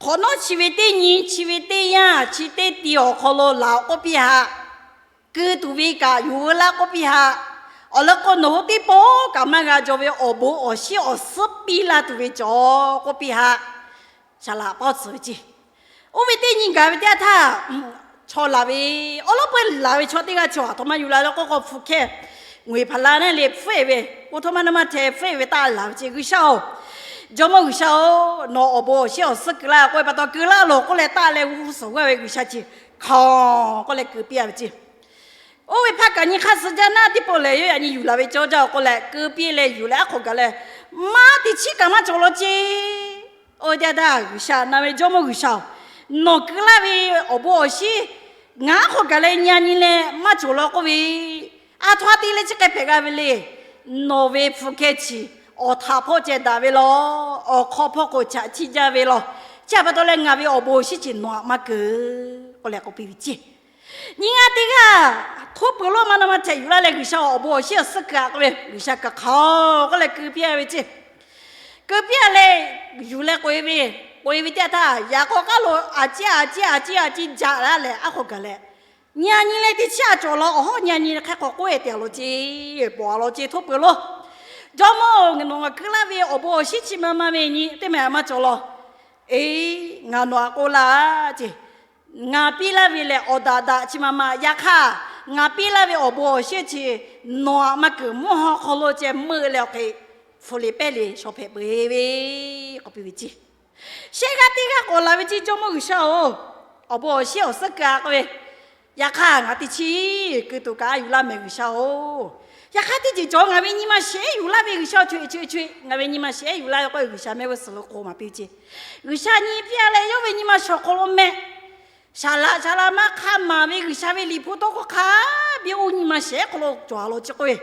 hk'awꞈ nawˉ chi ve teˇ nyi chi ve teˇ yanˇ chi teˇ ti awˬ hk'aw lo laˬ k'oˆ piˇ haꞈ. Keu tuˬ ve kaꞈ yuˬ veu laˇ k'oˆ piˇ haꞈ. Awˬ lawn k'o nawˬ hui teˇ pawˆ kaꞈ maˇ g'a jaw ve awˬ bon awˬ shinˉ awˬ suhˉ piˇ laˇ tuˬ ve cawˬ k'oˆ piˇ haꞈ. Shaˍ laꞈ paˇ tcuh ve ceˇ. Oˇ ve teˇ nyi gaˬ ve teˇ yanˇ htaˇ, chaw laˬ ve, awˉ lawˉ peuˇ laˬ ve chaw teˇ g'aˇ chi aˬ htoꞈ ma yuˬ la le k'oˆ k'o, hpu hkehˇ ngawehˬ hpaˍ la naˉ le hpfuhˆ eˬ ve, oˇ htoꞈ ma naˇ ma hteh hpfuhˆ eˬ ve taˇ laˬ ve ceˇ. G'uiˬsha-oˬ, Jawˇmawˇ G'uiˬsha-oˬ, nawˬ awˬ bon awˬ shinˉ awˬ suhˉ keu laˇ k'oˆ ve pa taw, keu laˇ lawˬ k'oˆ leh taˆ leh g'uˇ suhˍ g'aˇ ve G'uiˬsha chi hkanˍ k'oˆ leh keu piˇ a ve ceˇ. Oˇ ve hpaˇ kaꞈ nyi hk'aˇ suh jaˇ naˉ teˇ pawˆ lehˬ, yawˇ yaꞈ nyi yuˬ laˬ ve cawˇ jaˇ-oˬ k'oˆ leh keu piˇ leh yuˬ leh aˉ hk'awꞈ gaˬ leh, maˇ teꞈ chiˉ kaꞈ maˇ cawˬ law ceˇ. Oˇ ve teˇ yanˇ htaˇ G'uiˬsha na ve, Jawˇmawˇ G'uiˬsha-oˬ, nawˬ keu laˇ ve awˬ bon awˬ shinˉ ngaˬ aˉ hk'awꞈ gaˬ leh nyi a nyi leh maˇ cawˬ law k'oˆ ve, aˬ htoꞈ ma te leh chi hk'e hpehꞈ g'a ve le. Nawˬ ve hpu hkehˇ chi awˬ htaꞈ hpawˇ ceh daꞈ ve law, awˬ hk'aw hpawˇ k'o chaꞈ chiˇ jaˇ ve law. Chi pa taw leh ngaˬ ve awˬ bon awˬ shinˉ chi nawˬ aꞈ maˇ keu k'oˆ leh k'oˆ piˇ ve ceˇ. Nyi ngaˇ teˇ g'aˇ htoˇ peuˬ lonˉ maˇ naˇ maˇ hteh yuˬ laˇ leh G'uiˬsha awˬ bon awˬ shinˉ awˬ suhˉ keu a k'oˆ ve, G'uiˬsha kaꞈ hk'aˬ k'oˆ leh keu piˇ a ve ceˇ. Keu piˇ a leh yuˬ leh k'oꞈ e ve, k'oꞈ e ve teˇ yanˇ htaˇ yaꞈ k'aw k'aˉ lo aˬ ciˉ aˬ ciˉ aˬ ciˉ aˬ ciˉ jaꞈ laˇ leh aˉ hk'awꞈ gaˬ leh, nyi a nyi leh teꞈ chiˉ a cawˬ law, awˬ hawˉ nyi a nyi leh hk'e k'awꞈ k'oˆ e te a law ceˇ, pawꞈ a law ceˇ, htoˇ peuˬ lonˉ, Jawˇmawˇ-oˬ, nawˬ ngaˬ keu laˇ ve awˬ bon awˬ shinˉ chi ma ma ve nyi teˇ maˬ maˇ cawˬ law. Eˬ, ngaˬ nawˬ aꞈ k'oˆ laˇ ceˇ. Ngaˬ piˇ laˇ ve lehˬ awˬ daꞈ daꞈ chi ma ma. Yaꞈ hk'aˇ, ngaˬ piˇ laˇ ve awˬ bon awˬ shinˉ chi nawˬ aꞈ maˇ keunˍ, mvuhˇ haw hk'aw lo ceh meuˆ leh awˬ hk'e hpu liꞈ pehˇ liꞈ shaw hpehꞈ peuˬ ve k'oˆ piˇ ve ceˇ. Shehˆ g'aˇ teˇ g'aˇ k'awꞈ laˬ ve ceˇ, Jawˇmawˇ G'uiˬsha-oˬ, awˬ bon awˬ shinˉ awˬ suhˉ keu a k'oˆ ve, yaꞈ hk'aˇ ngaˬ teꞈ chiˉ keu tuˬ kaꞈ a yuˬ laˇ mehˍ G'uiˬsha-oˬ. Yaꞈ hk'aˇ teˇ ceuˬ cawˬ ngaˬ ve nyi ma shehˍ ehˉ yuˬ laˇ ve G'uiˬsha-oˬ, co e co e co e ngaˬ ve nyi ma shehˍ ehˉ yuˬ laˇ ve k'oˆ ve G'uiˬsha mehˆ g'uˇ suhˍ lo k'oˆ maˍ piˇ ve ceˇ. G'uiˬsha nyi piˇ a leh yawˇ ve nyi ma shawˍ hk'aw lo mehˆ. Shaˍ laꞈ shaˍ laꞈ ma hk'a maˍ ve G'uiˬsha ve liꞈ hpu tawˇ hkawˇ hk'a biˇ oˇ nyi ma shehˍ ehˉ hk'aw lo cawˬ a law chi k'oˆ ve,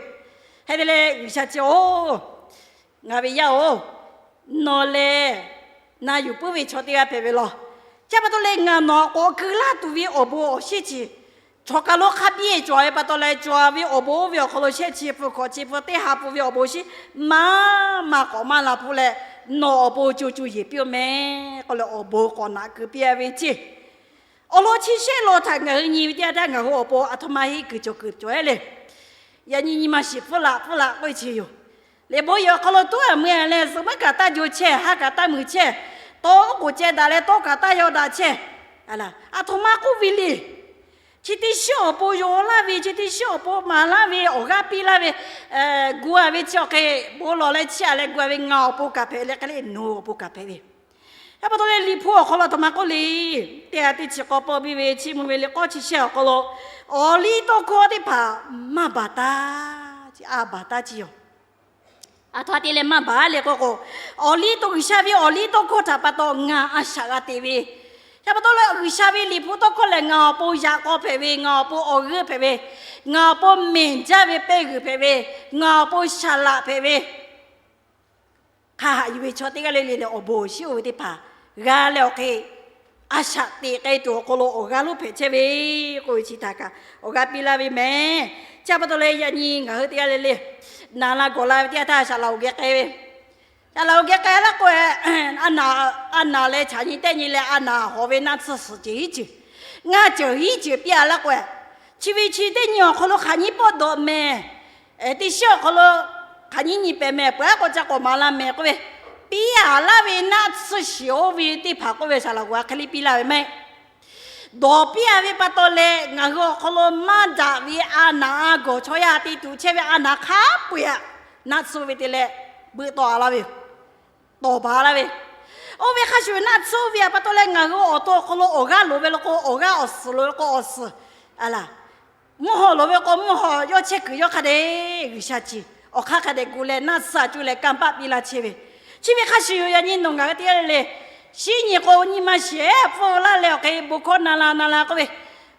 hk'e te leh G'uiˬsha chi-oˬ, ngaˬ ve yaˇ-oˬ, nawˬ lehˬ na yuˬ puiˉ ve chaw teˇ g'aˇ hpehꞈ ve law. Chi pa taw leh ngaˬ nawˬ aꞈ k'awꞈ keu laˇ tuˬ ve awˬ bon awˬ shinˉ chi chaw kaˬ lo hk'a biˇ cawˬ ve pa taw leh, cawˬ ve awˬ bon oˇ ve awˬ hk'aw lo shehˆ chi pun hkawꞈ chi pun teˇ ha pun ve awˬ bon awˬ shinˉ maˇ maˇ k'awꞈ maˇ la hpu leh, nawˬ awˬ bon co co yeˬ piˇ-oˬ mehˍ k'oˆ leh awˬ bon k'awꞈ naꞈ keu piˇ a ve ceˇ. Awˬ lawn chi shehˆ lawn htaꞈ ngaˬ hui nyi ve teˇ yanˇ htaˇ ngaˬ hui awˬ pon aˬ htoꞈ ma heˆ kuiˬ cawˬ kuiˬ cawˬ ehˉ le. Yaꞈ nyi nyi ma shiˍ pfuhˇ laꞈ pfuhˇ laꞈ k'oˆ ve chi yoˬ. Liꞈ bon yehˬ awˬ hk'aw lo tuˉ a mui a leh zuhꞈ meuˉ kaꞈ taˇ jo chehˇ, ha kaꞈ taˇ muiˬ chehˇ, tawˇ k'oˍ ceh daꞈ leh tawˇ kaꞈ taˇ yaw daꞈ chehˇ. Aˬ htoꞈ ma k'oˆ ve le. Chi teˇ shiˉ awˬ pon yaw laˇ ve, chi teˇ shiˉ awˬ pon maˍ laˇ ve, awˬ g'aˇ piˇ laˇ ve, gu a ve chi awˬ hk'e bon lawˬ leh chiˇ a leh gu a ve ngaˬ awˬ pon kaꞈ hpehꞈ leh hk'e le nawˬ awˬ pon kaꞈ hpehꞈ ve Yaꞈ pa taw leh Liꞈ hpu awˬ hk'aw lo a htoꞈ ma k'oˆ le, teˇ ha teˇ chi k'awꞈ pawˆ biˇ ve chiˇ mvuh ve liꞈ k'awˇ chi shehˆ awˬ hk'aw lo, awˬliˇtawˇhkawˇ teˇ hpaˍ maˇ baˬ taˇ, a baˬ taˇ chi yoˬ. A htoꞈ ma te leh maˇ baˬ le k'oˆ k'o, awˬliˇ to G'uiˬsha ve awˬliˇtawˇhkawˇ htaꞈ pa taw ngaˬ a shaꞈ g'a te ve, yaꞈ pa taw leh G'uiˬsha ve Liꞈ hpu tawˇ hkawˇ lehˬ ngaˬ awˬ pon yaꞈ k'aw hpehꞈ ve, ngaˬ awˬ pon awˬ g'euˆ hpehꞈ ve, ngaˬ awˬ pon mehˬ jaˇ ve pehˇ g'uiˬ hpehꞈ ve, ngaˬ awˬ pon shaˍ laꞈ hpehꞈ ve, hk'a haꞈ yuˬ ve chaw teˇ g'aˇ le le lehˬ awˬ bon awˬ shinˉ oˇ ve teˇ hpaˍ g'a leh awˬ hk'e a shaꞈ teꞈ k'ai tuˬ awˬ hk'aw lo awˬ g'aˇ lonˉ hpehꞈ chehˇ ve k'oˆ ve chi htaꞈ kaꞈ awˬ g'aˇ piˇ laˇ ve mehˍ. Chi pa taw leh yaꞈ nyi ngaˬ hui teˇ g'aˇ le le naˍ la gawˬ la ve teˇ yanˇ htaˇ shaˍ laꞈ oˍ geh k'ai ve, shaˍ laꞈ oˍ geh k'ai laˇ k'o, a naˍ leh chaꞈ nyi tehˆ nyi leh a naˍ hawˍ ve naˆ tsuhˇ suhˍ ceuˬ hiˉ ceuˬ, ngaˇ ceuˬ hiˉ ceuˬ piˇ a laˇ k'o, chi ve chi teˇ nyi awˬ hk'aw lo hk'aˬ nyi pawˆ dawꞈ mehˍ, teˇ shiˉ awˬ hk'aw lo hk'aˬ nyi nyi pehˍ mehˍ, peuˬ aˉ k'o ca k'awꞈ maˍ la mehˍ k'oˆ ve, piˇ a laˇ ve naˆ tsuhˇ shiˍ oˇ ve teˇ hpaˍ k'oˆ ve shaˍ laꞈ oˍ a hk'e le piˇ laˇ ve maˇ heˆ. Dawˬ piˇ a ve pa taw leh ngaˬ hui awˬ hk'aw lo maˇ daꞈ ve a naˍ a gawˬ chaw yaˇ te tuˬ chehˇ ve a naˍ hk'a peu-eˬ aꞈ naˆ tsuhˇ ve te leh beuꞈ tawˆ a laˇ ve yoˬ. Tawˍ baˬ laˇ ve, oˇ ve hk'a shuˍ naˆ tsuhˇ ve a pa taw leh ngaˬ hui awˬ to awˬ hk'aw lo awˬ g'aˇ loˍ ve lo k'o awˬ g'aˇ, awˬ suhˍ loˍ ve lo k'o awˬ suhˍ, a laˬ, mvuhˇ hawˬ loˍ ve k'o mvuhˇ hawˬ, yawˇ chehˇ kuiˬ yawˇ hk'a dehꞈ G'uiˬsha chi awˬ hk'aˇ hk'a dehꞈ gu leh naˆ tsuhˇ a cuˇ leh kanˇ paˆ piˇ laˇ chehˇ ve, chi ve hk'a shuˍ yoˬ. Yaꞈ nyi nawˬ ngaˬ hui teˇ g'aˇ le le shinˉ nyi k'o nyi ma shehˍ pfuhˇ laˇ leh awˬ hk'e bon hkawˇ na la na la k'oˆ ve,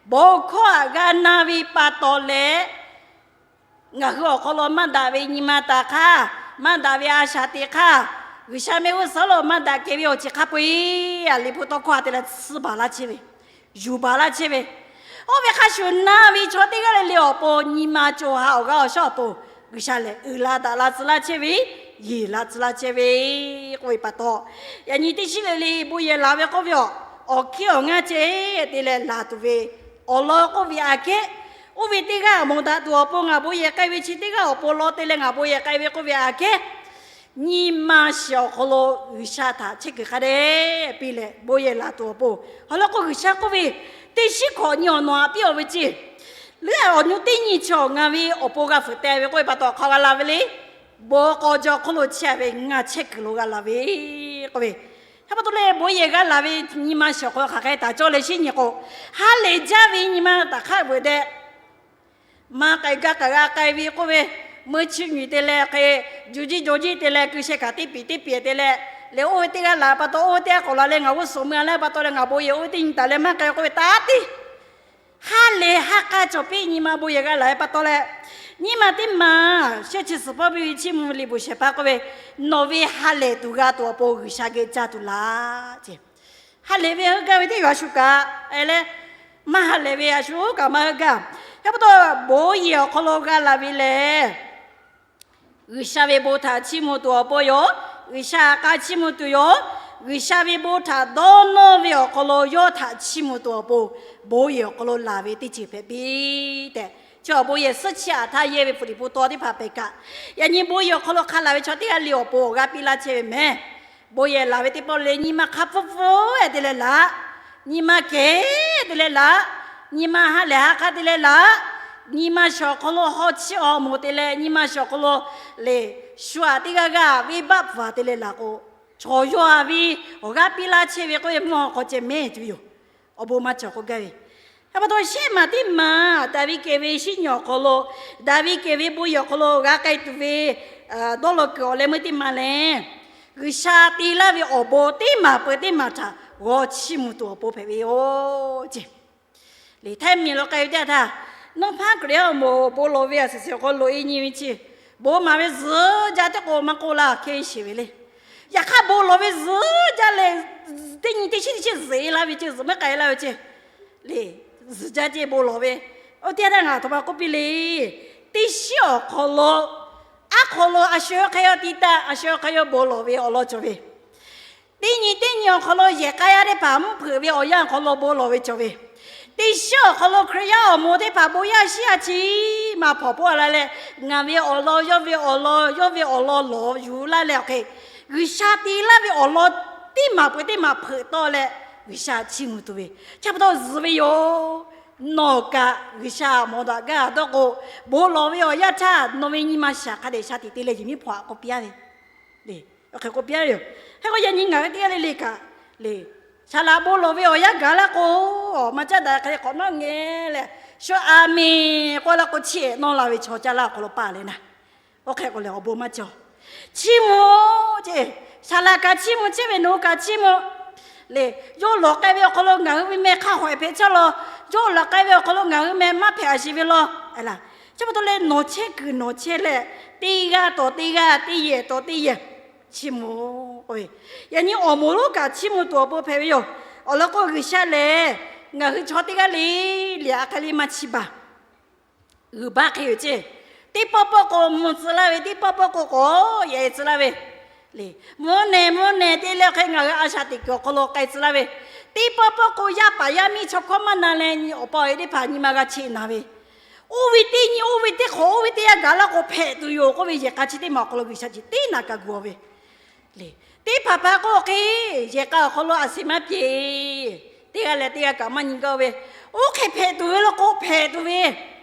bon hkawˇ aꞈ g'a na ve pa taw leh ngaˬ hui awˬ hk'aw lo maˇ daꞈ ve nyi ma taˍ hk'aˇ, maˇ daꞈ ve a shaꞈ teꞈ hk'aˇ, G'uiˬsha mehˆ g'uˇ suhˍ lo maˇ daꞈ kehˬ ve awˬ ceuˬ hk'a peu-eˬ a Liꞈ hpu tawˇ hkawˇ a te leh tsuhˇ baˬ laˇ chehˇ ve, yuˬ baˬ laˇ chehˇ ve, oˇ ve hk'a shuˍ na ve chaw teˇ g'aˇ le le awˬ pon nyi ma co ha awˬ g'aˇ awˬ shaˉ awˬ pon G'uiˬsha lehˬ uiˍ la daꞈ la tcuh laˇ chehˇ ve, yeˬ la tcuh laˇ chehˇ ve k'oˆ ve pa taw, yaꞈ nyi teˇ shiˉ le le bon yehˬ laˬ ve k'oˆ ve awˬ, awˬ hkiˉ awˬ ngaˇ ceh te leh laˬ tuˬ ve awˬ lawn k'oˆ ve aꞈ kehˉ, oˇ ve teˇ g'aˇ mawˬ daꞈ tuˬ awˬ pon ngaˬ bon yehˬ k'ai ve chi teˇ g'aˇ awˬ pon lawn te leh ngaˬ bon yehˬ k'ai ve k'oˆ ve aꞈ kehˉ, nyi ma shiˍ awˬ hk'aw lo G'uiˬsha htaꞈ chehˇ kuiˬ hk'a dehꞈ piˇ leh bon yehˬ laˬ tuˬ awˬ pon, awˬ lawn k'o G'uiˬsha k'oˆ ve, teˇ shiˉ hkawꞈ nyi awˬ nawˬ aꞈ piˇ-oˬ ve ceˇ, leuˉ awˬ nu teˇ nyi chi awˬ ngaˬ ve awˬ pon g'a fuiˍ teh ve k'oˆ ve pa taw hk'aw g'a la ve le, bon k'aw jaw hk'oˆ lo chehˇ ve ngaˬ chehˇ kuiˬ lo g'a la ve k'oˆ ve, yaꞈ pa taw leh bon yehˬ g'a laˬ ve nyi ma shiˍ awˬ hk'aw lo hk'aˬ hk'e taˍ cawˇ leh shinˉ nyi k'o, ha lehˬ jaˇ ve nyi ma taꞈ hk'aˇ veuꞈ deh maˇ k'ai gaˇ k'ai g'a k'ai ve k'oˆ ve, meuˇ chiˇ nyiˍ te leh hk'e, juˬ jiˇ jaw jiˇ te leh keu sheh kaꞈ teˇ piˍ teˇ piˍ te leh, leh oˇ ve teˇ g'aˇ laˬ pa taw oˇ ve teˇ g'aˇ k'awꞈ laˬ leh ngaˬ g'uˇ suhˍ mui a leh pa taw leh ngaˬ bon yehˬ oˇ ve teˇ nyi taˍ leh maˇ k'ai k'oˆ ve taˇ tiˉ, ha lehˬ ha k'a cawˬ piˇ nyi ma bon yehˬ g'a laˬ ve pa taw leh, nyi ma teˇ maˬ shehˆ chi suhˍ pawˆ biˇ ve chiˇ mvuh ve liꞈ bvuhꞈ shehˍ hpaˇ k'oˆ ve, nawˬ ve ha lehˬ tuˬ g'a tuˬ awˬ pon G'uiˬsha geh caˇ tuˬ laˇ ce. Ha lehˬ ve heuˆ gaˇ ve teˇ g'aˇ a shu kaꞈ, e leh, maˇ ha lehˬ ve a shu kaꞈ maˇ heuˆ gaˇ. Yaꞈ pa taw, bon yehˬ awˬ hk'aw lo g'a laˬ ve lehˬ, G'uiˬsha ve bon htaꞈ chiˇ mvuh tuˬ awˬ pon yoˬ. G'uiˬsha htaꞈ k'a chiˇ mvuh tuˬ yoˬ. G'uiˬsha ve bon htaꞈ dawˇ nawˇ ve awˬ hk'aw lo yawˇ htaꞈ chiˇ mvuh tuˬ awˬ pon, bon yehˬ awˬ hk'aw lo laˬ ve teˇ ceuˬ hpehꞈ piˇ tehꞈ, chi awˬ bon yehˬ suhˉ chi aꞈ htaˇ yehˇ ve fuˍ liꞈ hpu taw teˇ hpaˍ pehˬ kaꞈ, yaꞈ nyi bon yehˬ awˬ hk'aw lo hk'a laˬ ve chaw teˇ g'aˇ le awˬ pon awˬ g'aˇ piˇ laˇ chehˇ ve mehˍ. Bon yehˬ laˬ ve teˇ pawˆ le nyi ma hk'a pfuhˇ pfuhˇ-e te leh laˬ, nyi ma kehˬ te leh laˬ, nyi ma ha lehˬ ha k'a te leh laˬ, nyi ma shawˍ hk'aw lo haw chiˇ awˬ moˍ te leh nyi ma shawˍ hk'aw lo lehˬ shu aꞈ teˇ g'aˇ g'aˇ venˇbaˆ pfuhˍ te leh laˬ k'o, chaw yaw-a ve awˬ g'aˇ piˇ laˇ chehˇ ve k'oˆ ve mvuhˇ haw hk'aw ceh mehˍ tuˬ yoˬ. Awˬ bon maˇ cawˬ k'oˆ gaˇ ve, yaꞈ pa taw shehˆ maˬ teˇ maˬ daꞈ ve kehˬ ve shinˉ nyi awˬ hk'aw lo, daꞈ ve kehˬ ve bon yehˬ awˬ hk'aw lo g'a k'ai tuˬ ve dawˇ law kuiˬ awˬ leh meuˇ teˇ maˬ lehˬ, G'uiˬsha te laˇ ve awˬ bon teˇ maˬ peuˬ teˇ maˬ htaꞈ g'aw chiˇ mvuh tuˬ awˬ pon hpehꞈ ve yoˬ ce. Liꞈ htaiˇ miˬ lo k'ai ve teˇ yanˇ htaˇ, Nawˇhpanˇ Hkriꞈ yaˇ awˬ moˍ bon lawˬ ve a suhˍ suhˍ awˬ hk'aw loꞈ e nyi ve chi, bon maˍ ve zuhˬ jaˇ teˇ k'o maˇ k'oˆ laˇ hk'e sheˍ ve le. Yaꞈ hk'aˇ bon lawˬ ve zuhˬ jaˇ leh, teˇ nyi teˇ shinˉ teˇ shinˉ zuhˬ e laˇ ve ce, zuhˬ mehˉ k'ai laˇ ve ce. Leˬ, zuhˬ jaˇ ce bon lawˬ ve. Oˇ teˇ yanˇ htaˇ ngaˬ aˬ htoꞈ ma k'oˆ piˇ le. Teˇ shinˉ awˬ hk'aw lo, aˉ hk'aw lo a shu hk'e yaw ti taˆ, a shu hk'e yaw bon lawˬ ve awˬ lawn cawˬ ve. Teˇ nyi teˇ nyi awˬ hk'aw lo yehˬ k'a yaˇ teˇ hpaˍ mvuhˇ hpeuꞈ ve awˬ yanˇ awˬ hk'aw lo bon lawˬ ve cawˬ ve. Teˇ shinˉ awˬ hk'aw lo Hkriꞈ yaˇ awˬ moˍ teˇ hpaˍ bon yaˇ shiˉ yaˇ chi maˇ hpawnˬ pawˆ la leh, ngaˬ ve awˬ lawn yawˇ ve awˬ lawn, yawˇ ve awˬ lawn lawˬ yuˬ laˇ leh awˬ hk'e, G'uiˬsha te laˇ ve awˬ lawn teˇ maˬ peuˬ teˇ maˬ hpeuꞈ tawˆ leh G'uiˬsha chiˇ mvuh tuˬ ve, chi pa taw zuhˬ ve yoˬ. Nawˬ kaꞈ G'uiˬsha mawˬ daꞈ gaˇ dawˇ k'o, bon lawˬ ve awˬ yanˇ htaˇ nawˬ ve nyi ma shaˍ hk'a dehꞈ sha tiꞈ te leh yehˬ miˉ hpawnˬ aꞈ k'oˆ piˇ-a ve. Awˬ hk'e k'oˆ piˇ-a ve yoˬ. Hk'e k'o yaꞈ nyi ngaˬ hui teˇ g'aˇ le le kaꞈ, Le, saˍ laꞈ bon lawˬ ve awˬ yanˇ gaˬ laˇ k'o, maˇ caˉ daꞈ hk'e k'awꞈ nawˉ ngeh leh, shu aˍ menˍ k'oˆ laˇ k'o, chiˇ ehˍ nawˇ la ve chaw caˇ laˇ awˬ hk'aw lo paˇ leh naˍ. Oˇ hk'e k'o lehˬ awˬ bon maˇ cawˬ. Chiˇ mvuh ceˇ, saˍ laꞈ kaꞈ chiˇ mvuh, chehˇ ve nawˬ hui kaꞈ chiˇ mvuh. Le, yawˇ lawˬ k'ai ve awˬ hk'aw lo ngaˬ hui ve meh hk'a hawꞈ hpehꞈ chehˇ law. Yawˇ lawˬ k'ai ve awˬ hk'aw lo ngaˬ hui meh maˇ hpehꞈ a shiˍ ve law. Chi pa taw leh nawˬ chehˇ kuiˬ nawˬ chehˇ leh, teˇ g'aˇ tawˍ teˇ g'aˇ, teˇ yehˬ tawˍ teˇ yehˬ chiˇ mvuh k'oˆ ve, yaꞈ nyi awˬ moˍ lonˉ kaꞈ chiˇ mvuh tuˬ awˬ pon hpehꞈ ve yoˬ. Awˬ lawn k'o, G'uiˬsha lehˬ ngaˬ hui chaw teˇ g'aˇ le le a hk'e le maˇ chiˇ baˬ. G'uiˬ baˆ hk'e yoˬ ceˇ. Teˇ pawˆ pawˆ k'o mvuh tcuh laˇ ve, teˇ pawˆ pawˆ k'o k'awꞈ yaꞈ e tcuh laˇ ve. Le, mvuhˇ nehˬ mvuhˇ nehˬ te leh hk'e ngaˬ hui a shaꞈ teꞈ kuiˬ awˬ hk'aw lo k'ai tcuh laˇ ve. Teˇ pawˆ pawˆ k'o yaˇ paˍ yaˇ miˇ chaw hkawˇ maˇ na leh, nyi awˬ pa awˬ e teˇ hpaˍ nyi ma g'a cheˆ naˍ ve. Oˇ ve teˇ nyi, oˇ ve teˇ hk'awꞈ, oˇ ve teˇ yanˇ gaˬ laˇ k'o hpehꞈ tuˬ yoˬ k'oˆ ve yehˬ k'a chi teˇ maˬ awˬ hk'aw lo G'uiˬsha chi teˇ naˍ kaꞈ gu ve. Le, teˇ hpaˍ hpaˍ k'o hk'e yehˬ k'a awˬ hk'aw lo a shiˍ maˇ pyeˬ. Teˇ g'aˇ leh teˇ g'aˇ kaꞈ maˇ nyi gaˇ ve. Oˇ hk'e hpehꞈ tuˬ ve law k'o hpehꞈ tuˬ ve.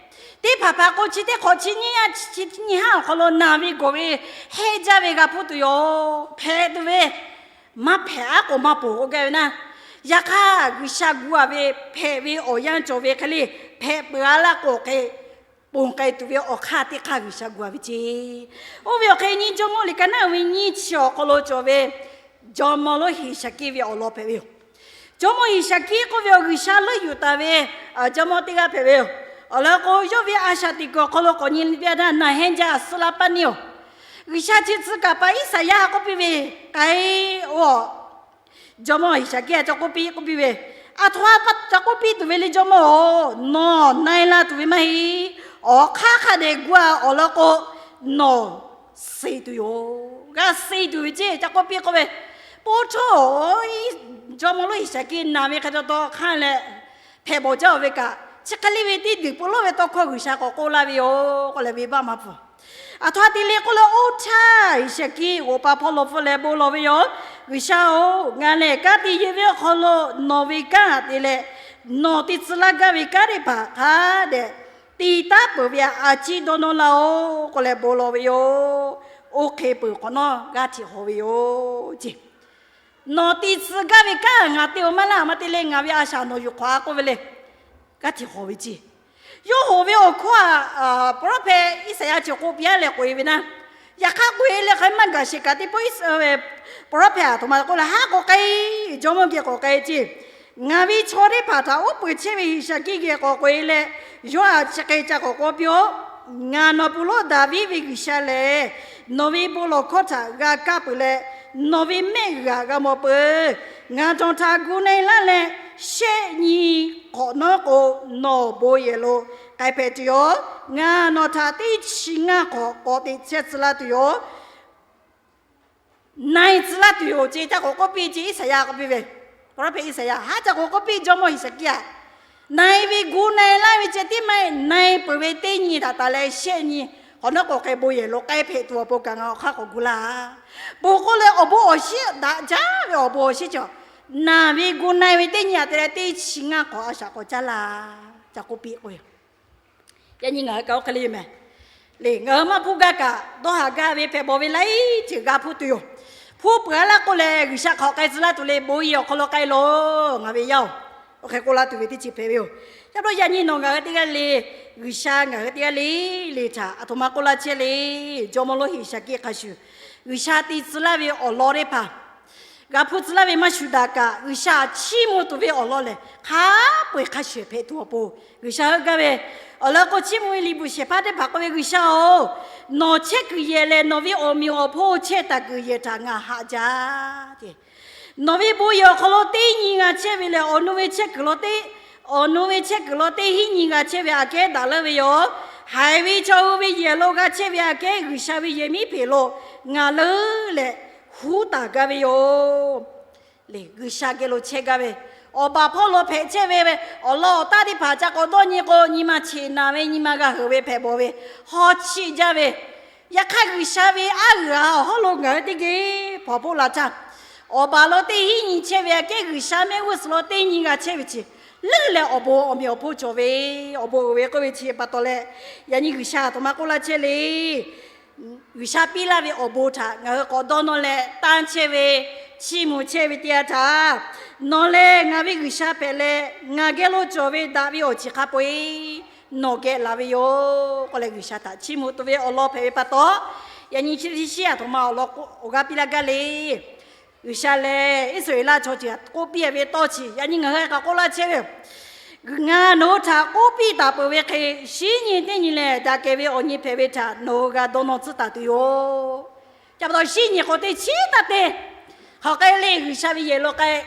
Teˇ hpaˍ hpaˍ k'o chi teˇ hk'awꞈ chi nyiˇ ha, chi nyiˇ ha awˬ hk'aw lo naˬ ve gawˬ ve, heˆ jaˇ ve g'a hpuˇ tuˬ yoˬ. Hpehꞈ tuˬ ve. Maˇ hpehꞈ aˉ k'o maˇ ponˬ k'oˆ gaˇ ve naˇ. Yaꞈ hk'aˇ G'uiˬsha gu a ve hpehꞈ ve awˬ yanˇ cawˬ ve hk'e le, hpehꞈ peuˬ a laˇ k'o hk'e ponˬ k'ai tuˬ ve awˬ hk'aˇ teˇ hk'aˇ G'uiˬsha gu a ve ceˇ. Oˇ ve awˬ hk'e nyi Jawˇmawˇ liꞈ ka naˉ ve nyiˇ chi awˬ hk'aw lo cawˬ ve, jawˇmawˇ lonˉ Heˍsaˍkiˆ ve awˬ lawn hpehꞈ ve yoˬ. Jawˇmawˇ Heˍsaˍkiˆ k'oˆ ve awˬ G'uiˬsha leuˆ yuˬ taˍ ve jawˇmawˇ teˇ g'aˇ hpehꞈ ve yoˬ. Awˬ lawn k'o, yawˇ ve a shaꞈ teꞈ kuiˬ awˬ hk'aw lo k'awꞈ nyi ve a htaˇ naˬ hehnˇ jaˇ suh la paˇ neˇ oˬ. G'uiˬsha chi tcuh kaˍ paˍ Iˉsaˍyaˆ k'oˆ piˇ ve, k'ai oˬ, jawˇmawˇ Heˍsaˍkiˆ a ca k'oˆ piˇ k'oˆ piˇ ve, aˬ htoꞈ ma ca k'oˆ piˇ tuˬ ve le jawˇmawˇ oˬ, nawˬ na e la tuˬ ve maˇ heˆ. Awˬ hk'aˇ hk'a dehꞈ gu a awˬ lawn k'o, nawˬ suh tuˬ yoˬ. G'a suh tuˬ ve ceˇ ca k'oˆ piˇ k'oˆ ve, po htawˇ jawˇmawˇ lonˉ Heˍsaˍkiˆ naˬ ve hk'a taw taw hk'aˇ leh hpehꞈ bawˬ jaˇ oˬ ve kaꞈ, chi hk'e le ve teˇ deuˬ pu lawˉ ve tawˇ hkawˇ G'uiˬsha k'awꞈ k'oˆ laˇ ve yoˬ k'oˆ leh venˇbaˆ maˇ pfuhˍ. Aˬ htoꞈ ma te le k'oˆ leh, oˇ htaˇ Heˍsaˍkiˆ g'oꞈ pa hpawˇ law hpfuhˇ leh bon lawˬ ve yoˬ. G'uiˬsha oˬ, ngaˬ lehˬ kanˉ te yehˬ ve awˬ hk'aw lo nawˬ ve kanˉ te leh, nawˬ te tcuh laˇ gaˇ ve kanˉ teˇ hpaˍ hk'a dehꞈ te taˉ peuˬ ve a ciˉ dawˇ nawˇ laˇ oˬ k'oˆ leh bon lawˬ ve yoˬ. Oˇ hk'e peuˬ hk'awꞈ nawˉ g'aˇ hteꞈ hawˍ ve yoˬ ceˇ. Nawˬ te tcuh gaˇ ve kanˉ ngaˬ te-oˬ maˇ laˇ, maˇ te leh ngaˬ ve a shaꞈ nawˬ yuˬ hk'awꞈ a k'oˆ ve le. G'aˇ hteꞈ hawˍ ve ceˇ. Yawˇ hawˍ ve awˬ hkawˇ a, pawˍ lawˉ hpehꞈ Iˉsaˍyaˆ chi k'oˆ piˇ a leh k'oꞈ e ve naˇ. Yaꞈ hk'aˇ k'oꞈ e leh hk'aˬ maˇ gaˬ sheˍ kaꞈ teˇ pawˆ Iˉsaˍyaˆ pawˍ lawˉ hpehꞈ aˬ htoꞈ ma k'oˆ leh, haˉ k'awꞈ k'ai, jawˇmawˇ geh k'awꞈ k'ai ceˇ. Ngaˬ ve chaw teˇ hpaˍ htaꞈ uˉ peunˍ chehˇ ve Heˍsaˍkiˆ geh k'awꞈ k'oꞈ e leh, yawˇ a chi hk'e ca k'awꞈ k'oˆ piˇ-oˆ. Ngaˬ nawˬ pu lonˉ Daˍviˆ ve G'uiˬsha lehˬ, nawˬ ve bon lawˬ hkawˇ htaꞈ g'a kaˇ peuˬ leh, nawˬ ve mehˆ g'uiˬ htaꞈ g'a mawˬ peuˬ. Ngaˬ nawˬ htaꞈ gu na e laˇ leh, shehˆ nyi hk'awꞈ nawˉ k'o, nawˬ bon yehˬ lo k'ai hpehꞈ tuˬ yoˬ. Ngaˬ nawˬ htaꞈ teˇ chi ngaˇ hk'awꞈ k'awꞈ teꞈ chehˇ tcuh laˇ tuˬ yoˬ. Na e tcuh laˇ tuˬ yoˬ ceˇ ca k'awꞈ k'oˆ piˇ ceˇ Iˉsaˍyaˆ k'oˆ piˇ ve. Pawˍ lawˉ hpehꞈ Iˉsaˍyaˆ haˉ ca k'awꞈ k'oˆ piˇ jawˇmawˇ Heˍsaˍkiˆ a, na e ve gu na e laˇ ve ceh tiˉ maˇ heˆ, na e peuˬ ve teˇ nyi htaꞈ taˍ leh shehˆ nyi hk'awꞈ nawˉ k'awꞈ k'ai bon yehˬ lo k'ai hpehꞈ tuˬ awˬ pon kaꞈ ngaˬ awˬ hk'aˇ k'awꞈ gu laˇ. Bon k'oˆ leh awˬ bon awˬ shinˉ daꞈ jaˇ ve awˬ bon awˬ shinˉ cawˬ. Naˬ ve gu na e ve teˇ nyi htaꞈ te leh teˇ chi ngaˇ hk'awꞈ a shaꞈ k'awꞈ caˇ laˇ. Ca k'oˆ piˇ k'o yoˬ. Yaꞈ nyi ngaˬ hui kaꞈ oˇ hk'e le yoˬ mehˍ. Le, ngaˬ hui maˇ hpuˇ gaˇ kaꞈ dawˇ haˍ gaˇ ve hpehꞈ bawˬ ve laiˉ ceuˬ g'a hpuˇ tuˬ yoˬ. Hpuˇ peuˬ a laˇ k'oˆ leh, G'uiˬsha hk'aˬ hk'e tcuh laˇ tuˬ le, bon yehˬ awˬ hk'aw lo k'ai loˬ ngaˬ ve yaˇ oˬ. Oˇ hk'e k'oˆ laˇ tuˬ ve teˇ ceuˬ hpehꞈ ve yoˬ. Yaˇ bawˆ yaꞈ nyi nawˬ ngaˬ hui teˇ g'aˇ le, G'uiˬsha ngaˬ hui teˇ g'aˇ le le htaꞈ aˬ htoꞈ ma k'oˆ laˇ chehˇ le. Jawˇmawˇ lonˉ Heˍsaˍkiˆ hk'a shuˍ, G'uiˬsha te tcuh laˇ ve awˬ lawn teˇ hpaˍ g'a hpuˇ tcuh laˇ ve maˇ shuˍ daꞈ kaꞈ, G'uiˬsha chiˇ mvuh tuˬ ve awˬ lawn lehˬ hk'a peu-eˬ hk'a shuˍ hpehꞈ tuˬ awˬ pon G'uiˬsha heuˆ gaˇ ve. Awˬ lawn k'o, chiˇ mvuh ve liꞈ bvuhꞈ shehˍ hpaˇ teˇ hpaˍ k'oˆ ve, G'uiˬsha oˬ, nawˬ chehˇ kuiˬ yehˬ lehˬ, nawˬ ve awˬ meꞈ awˬ hponˇ chehˇ taˍ kuiˬ yehˬ htaꞈ ngaˬ haꞈ jaˇ. Nawˬ ve bon yehˬ awˬ hk'aw lo teˇ nyi g'a chehˇ ve lehˬ, awˬ nu ve chehˇ kuiˬ lo teˇ, awˬ nu ve chehˇ kuiˬ lo teˇ hinˉ nyi g'a chehˇ ve aꞈ kehˉ daꞈ leuˉ ve yoˬ. Haiˬ ve chaw hui ve yehˬ lo g'a chehˇ ve aꞈ kehˉ G'uiˬsha ve yehˬ miˉ hpeꞈ lo ngaˬ leuˉ leh huˉ taˍ gaˇ ve yoˬ. Le, G'uiˬsha geh lo chehˇ gaˇ ve, awˬ baˬ hpawˇ lo hpehꞈ chehˇ ve, awˬ lawn awˬ taˇ teˇ hpaˍ ca k'awꞈ dawˇ nyi k'o, nyi ma cheꞈ naˍ ve, nyi ma g'a heuˬ ve hpehꞈ bawˬ ve, haw chiˆ jaˇ ve, yaꞈ hk'aˇ G'uiˬsha ve aˉ g'uiˬ a awˬ hawˉ lo ngaˬ hui teˇ geh hpawnˬ hpoˆ la htaˇ, awˬ baˬ lo teˇ hinˉ nyi chehˇ ve aꞈ kehˉ G'uiˬsha mehˆ g'uˇ suhˍ lo teˇ nyi g'a chehˇ ve chi leuˉ leh awˬ bon awˬ meꞈ awˬ hponˇ cawˬ ve, awˬ bon uiˍ ve k'oˆ ve chi pa taw leh, yaꞈ nyi G'uiˬsha aˬ htoꞈ ma k'oˆ laˇ chehˇ le. G'uiˬsha piˇ laˇ ve awˬ bon htaꞈ ngaˬ hui k'awꞈ dawˇ nawˇ leh tanˇ chehˇ ve, Chiˇ mvuh chehˇ ve teˇ yanˇ htaˇ, nawˬ lehˬ ngaˬ ve G'uiˬsha hpehꞈ leh, ngaˬ geh lo cawˬ ve daꞈ ve awˬ ceuˬ hk'a peu-eˬ nawˬ geh laˬ ve yoˬ k'oˆ leh, G'uiˬsha htaꞈ chiˇ mvuh tuˬ ve awˬ lawn hpehꞈ ve pa taw, yaꞈ nyi chi teˇ shiˉ a htoꞈ ma awˬ lawn awˬ g'aˇ piˇ laˇ gaˇ le. G'uiˬsha lehˬ Iˉsaˍreˍlaˆ chaw ceuˬ htaꞈ k'oˆ piˇ ve tawˇ chi yaꞈ nyi ngaˬ hui hk'aˬ k'oˆ laˇ chehˇ ve yoˬ. Ngaˬ nawˬ hui htaꞈ k'oˆ piˇ taˍ peuˬ ve hk'e, shinˉ nyi teˇ nyi lehˬ daꞈ kehˬ ve awˬ nyi hpehꞈ ve htaꞈ nawˬ hui g'a dawˇ nawˇ tcuhˉ taˍ tuˬ yoˬ. Chi pa taw shinˉ nyi k'o teˇ chiˉ taˇ te. Hk'aˬ k'ai le, G'uiˬsha ve yehˬ lo k'ai,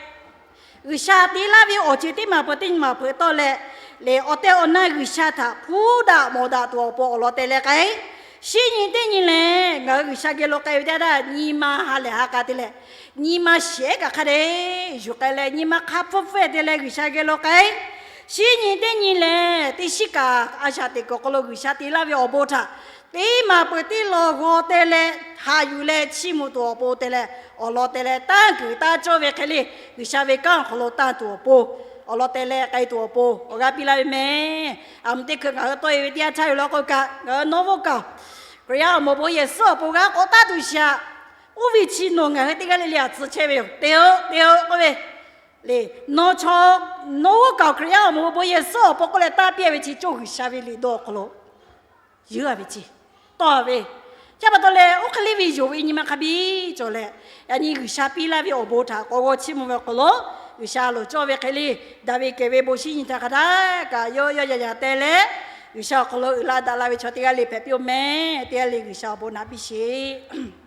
G'uiˬsha te laˇ ve awˬ ceuˬ teˇ maˬ peuˬ teˇ maˬ hpeuꞈ tawˆ leh, lehˬ awˬ tehˬ awˬ na G'uiˬsha htaꞈ hpuˇ daꞈ mawˬ daꞈ tuˬ awˬ pon awˬ lawn teh leh k'ai, shinˉ nyi teˇ nyi lehˬ ngaˬ hui G'uiˬsha geh lo k'ai ve teˇ yanˇ htaˇ, nyi ma ha lehˬ ha k'a te leh, nyi ma shehˍ kaꞈ hk'a dehꞈ yuˬ k'ai leh, nyi ma hk'a hpfuhˇ hpfuhˇ te leh G'uiˬsha geh lo k'ai, shinˉ nyi teˇ nyi lehˬ teˇ shiˉ kaꞈ a shaꞈ teꞈ kuiˬ awˬ hk'aw lo G'uiˬsha te laˇ ve awˬ bon htaꞈ teˇ maˬ peuˬ teˇ lawˬ g'aw teh leh, haꞈ yuˬ leh chiˇ mvuh tuˬ awˬ pon teh leh, awˬ lawn teh leh tanˇ kuiˬ tanˇ cawˇ ve hk'e le, G'uiˬsha ve kanˉ awˬ hk'aw lo tanˇ tuˬ awˬ pon, awˬ lawn teh leh k'ai tuˬ awˬ pon awˬ g'aˇ piˇ laˇ ve meh. A muˍ teˇ hkui ngaˬ hui tawˆ e ve teˇ yanˇ htaˇ yoˬ law k'o kaꞈ, ngaˬ hui nawˇ g'oˇ kaꞈ Hkriꞈ yaˇ awˬ moˍ awˬ bon Yeˍsuˆ awˬ pon g'a k'awꞈ tanˇ tuˬ shaˍ, oˇ ve chi nawˬ ngaˬ hui teˇ g'aˇ le le aꞈ tcuh chehˇ ve yoˬ. Te-o, te-o k'oˆ ve le. Nawˬ chaw, nawˇ g'oˇ kaꞈ Hkriꞈ yaˇ awˬ moˍ awˬ bon Yeˍsuˆ awˬ pon k'oˆ leh tanˇ piˇ ve chi cawˇ G'uiˬsha ve liꞈ dawˇ awˬ hk'aw lo yeuˉ a ve chi, tawˇ a ve. Chi pa taw leh oˇ hk'e le ve yonˍ ve nyi ma hk'a biˇ cawˬ leh, yaꞈ nyi G'uiˬsha piˇ laˇ ve awˬ bon htaꞈ k'awꞈ g'aw chiˇ mvuh ve awˬ hk'aw lo, G'uiˬsha loˍ cawˇ ve hk'e le, daꞈ ve kehˬ ve bon shinˉ nyi htaꞈ hk'a htaˇ kaꞈ yawˇ yawˇ yaꞈ yaꞈ teh leh, G'uiˬsha awˬ hk'aw lo uiˍ la daꞈ la ve chaw teˇ g'aˇ le hpehꞈ piˇ-oˬ meh. Teˇ g'aˇ le G'uiˬsha awˬ bon naꞈ piˇ sheˍ.